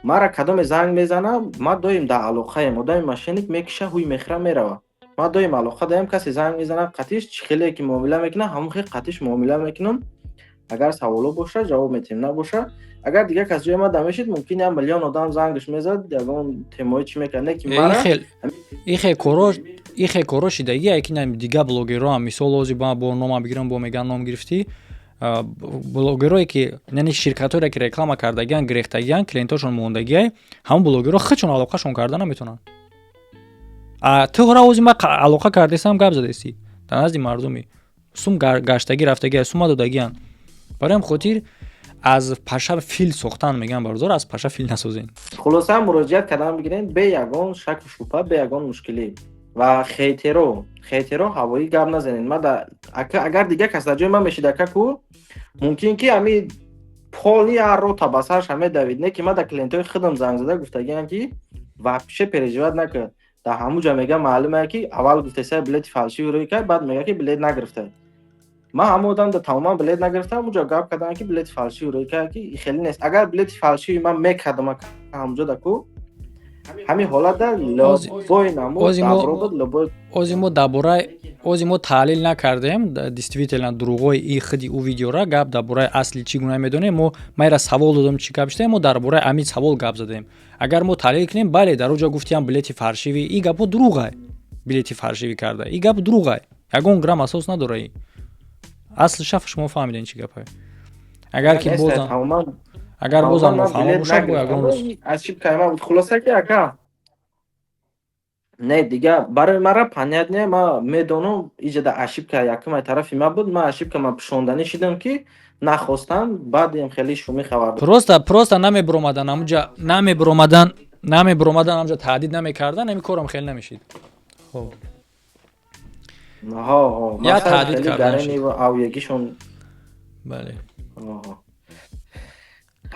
Мара кадоме занг мезана, ман доим дар алоқаем. Одами мошенник мекиша, ҳуй мехӯра, мерава. Ман доим алоқа даем. Касе занг мезана, қатиш чӣ хеле ки муомила мекунам, ҳамон хел қатиш муомила мекунам. Агар саволо боша, ҷавоб метиҳем, набоша, агар дигар кас ҷои ман дамешид, мумкин як миллион одам зангаш мезад, ягон темои чӣ мекард, не ки мара. Ихел коро шидагия, ки дига блогерро ҳам, мисол, ози бо номам бигирам, бо меган ном гирифтӣ, блогерое ки, яъне ширкатҳое ки реклама кардагиан, гирехтагиан, клиентошон мондагиай, ҳамон блогерро худшон алоқашон карда наметавонанд. Ту ҳора ози ма алоқа кардесам, гап задестӣ дар назди мардуми, сум гаштагӣ рафтагиа, сума додагиан. Барои ҳам хотир аз паша фил сохтан мегӯям, барозор, аз паша фил насозен. Хулоса, муроҷиат кардан бигирем бе ягон шаку шубҳа, бе ягон мушкилӣ. Ва хейтеро ҳавоӣ гап назанед. Ма агар дигар кас дар ҷои ман мешид, ака, ку мумкин ки ҳами Поли ҳар рота ба сарша медавид. Не ки ман да клиентҳои худам занг зада гуфтагиам, ки вообще переживать накун. Дар ҳамун ҷо мега, маълуме ки аввал гуфтеса, билети фальшивый рӯй кард, баъд мега, ки билет нагирифта. Ман ҳамон одам да тамоман билет нагирифтам, уҷо гап кардам, ки билети фальшивый рӯй кард, ки хеле нест. Агар билети фальшивый ман мекардам ҳамунҷо да ку, ҳамин ҳолатда любой намуд добро буд, любой. Ози мо дар бораи, ози мо таҳлил накардем действительно дурӯғҳои и худи ӯ видеора. Гап дар бораи асли чӣ гуна медонем мо. Майра савол додам, чӣ гап шуда, мо дар бораи ҳамин савол гап задем. Агар мо таҳлил кунем, бале, дар оҷо гуфтиам, билети фальшивый, и гапҳо дурӯғай. Билети фальшивый карда, и гап дурӯғай, ягон грамм асос надора. И асли шаф шумо фаҳмидем, чӣ гапай. Агар ки бозам, агар бозам нофаҳмо бошад, бо ягон рӯз. Ошибкаи ман буд. Хулоса, ки ака, не, дига барои мара понятно, ма медонам, иҷода ошибка якумай тарафи ман буд. Ман ошибка ман пушонданӣ шидам, ки нахостам баъдем хеле шумӣ хабар. Просто намебуромадан ҳамуҷа, намебуромадан ҳамуҷа, таҳдид намекардан, ҳамин корам хеле намешид. Хоб, я таҳдид кардан. Авягишон. Бале.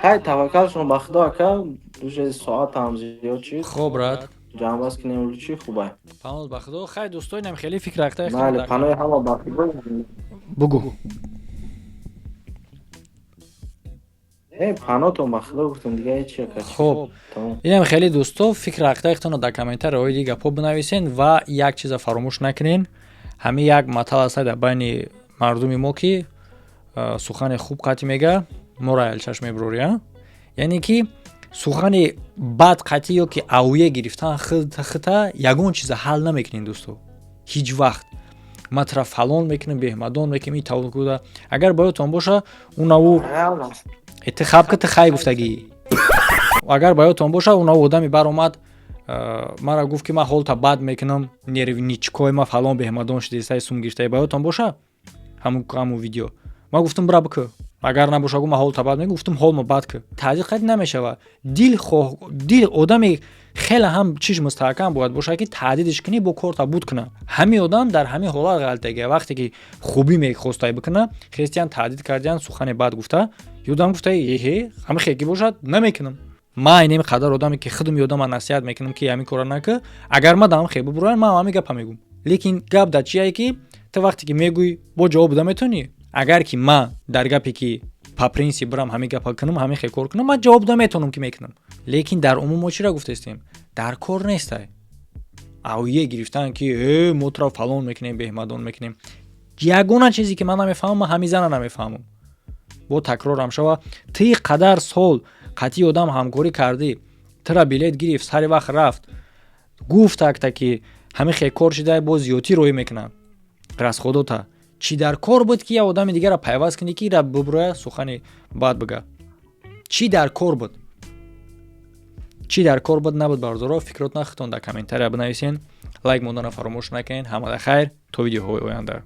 Хай, таваккалшон ба Худо, ака, уже соатам зиёд чиз. Хоб, брат. Ҷамъбаст кунем, чӣ хубай. Паноҳ ба Худо. Хай, дӯстоинам, хеле фикр ракта. Бале, паноҳи ҳама ба Худо. Бугӯ. Э, паноҳтон ба Худо гуфтам, дига ҳеч чи, ака. Хоб, инам хеле, дӯсто, фикр рактаихтонро дар комментария оиди гапҳо бинависен ва як чиза фаромӯш накунен. Ҳамин як матал аста дар байни мардуми мо, ки сухани хуб қатъи мега, моро алчаш мебурорӣ, а яъне ки сухани бад қатъӣ ё ки авие гирифтан хита ягон чиза ҳал намекунем, дӯсто, ҳеҷ вақт. Ма тра фалон мекунем, беҳмадон мекунем, и тавкуда. Агар ба ёдтон боша, унаву ты хаб ки ты хай гуфтагӣ. Агар ба ёдтон боша, унаву одами баромад, мара гуфт, ки ман ҳолта бад мекунам, нервничкои ма фалон беҳмадон шудесай, сум гирифтаи. Ба ёдтон боша ҳамун видео, ман гуфтам, бира бикӯ, агар набоша, гу, ман ҳолта бад мекунам. Гуфтам, ҳолмо бад кӯ, таҳдид қатъи намешава. Дил хоҳ дил одами хеле ҳам чиш мустаҳкам бояд бошад, ки таҳдидиш кунӣ, бо корта буд куна. Ҳамин одам дар ҳамин ҳолат ғалтага, вақте ки хубӣ мехостай бикуна, христиан таҳдид кардиан, сухане бад гуфта, ёдам гуфта, еҳе, ҳами хеки бошад, намекунам. Ман инеми қадар одаме, ки худам ёдама насиҳат мекунам, ки ҳамин кора накӯ, агар ма дам хе бубуроям, ман ҳамин гапа мегӯм. Лекин гап дар чие, ки ту вақте ки мегӯй, бо ҷавоб буда метавонӣ. Агар ки ман дар гапе, ки по принцип бирам, ҳамин гапа кунам, ҳамин хе кор кунам, ман ҷавоб буда метавонам, ки мекунам. Лекин дар умум мо чира гуфтестем? Дар кор нестай авие гирифтан, ки э, мо туро фалон мекунем, беҳмадон мекунем. Ягона чизе, ки ман намефаҳмам, ман ҳамин зана намефаҳмам. Бо такрорам шава, ти қадар сол қатъи одам ҳамкорӣ кардӣ, тура билет гирифт, сари вақт рафт, гуфт акта, ки ҳамин хе кор шида, боз зиёдтӣ роҳӣ мекунам расходота. Чӣ дар кор буд, ки як одами дигарро пайваст кунӣ, ки ира бубуроя, сухани бад бига? Чӣ дар кор буд? Чӣ дар кор буд? Набуд. Бародаро, фикротна худтон дар комментария бинависен, лайк мондана фаромӯш накунед. Ҳамада хайр, то видеоҳои оянда.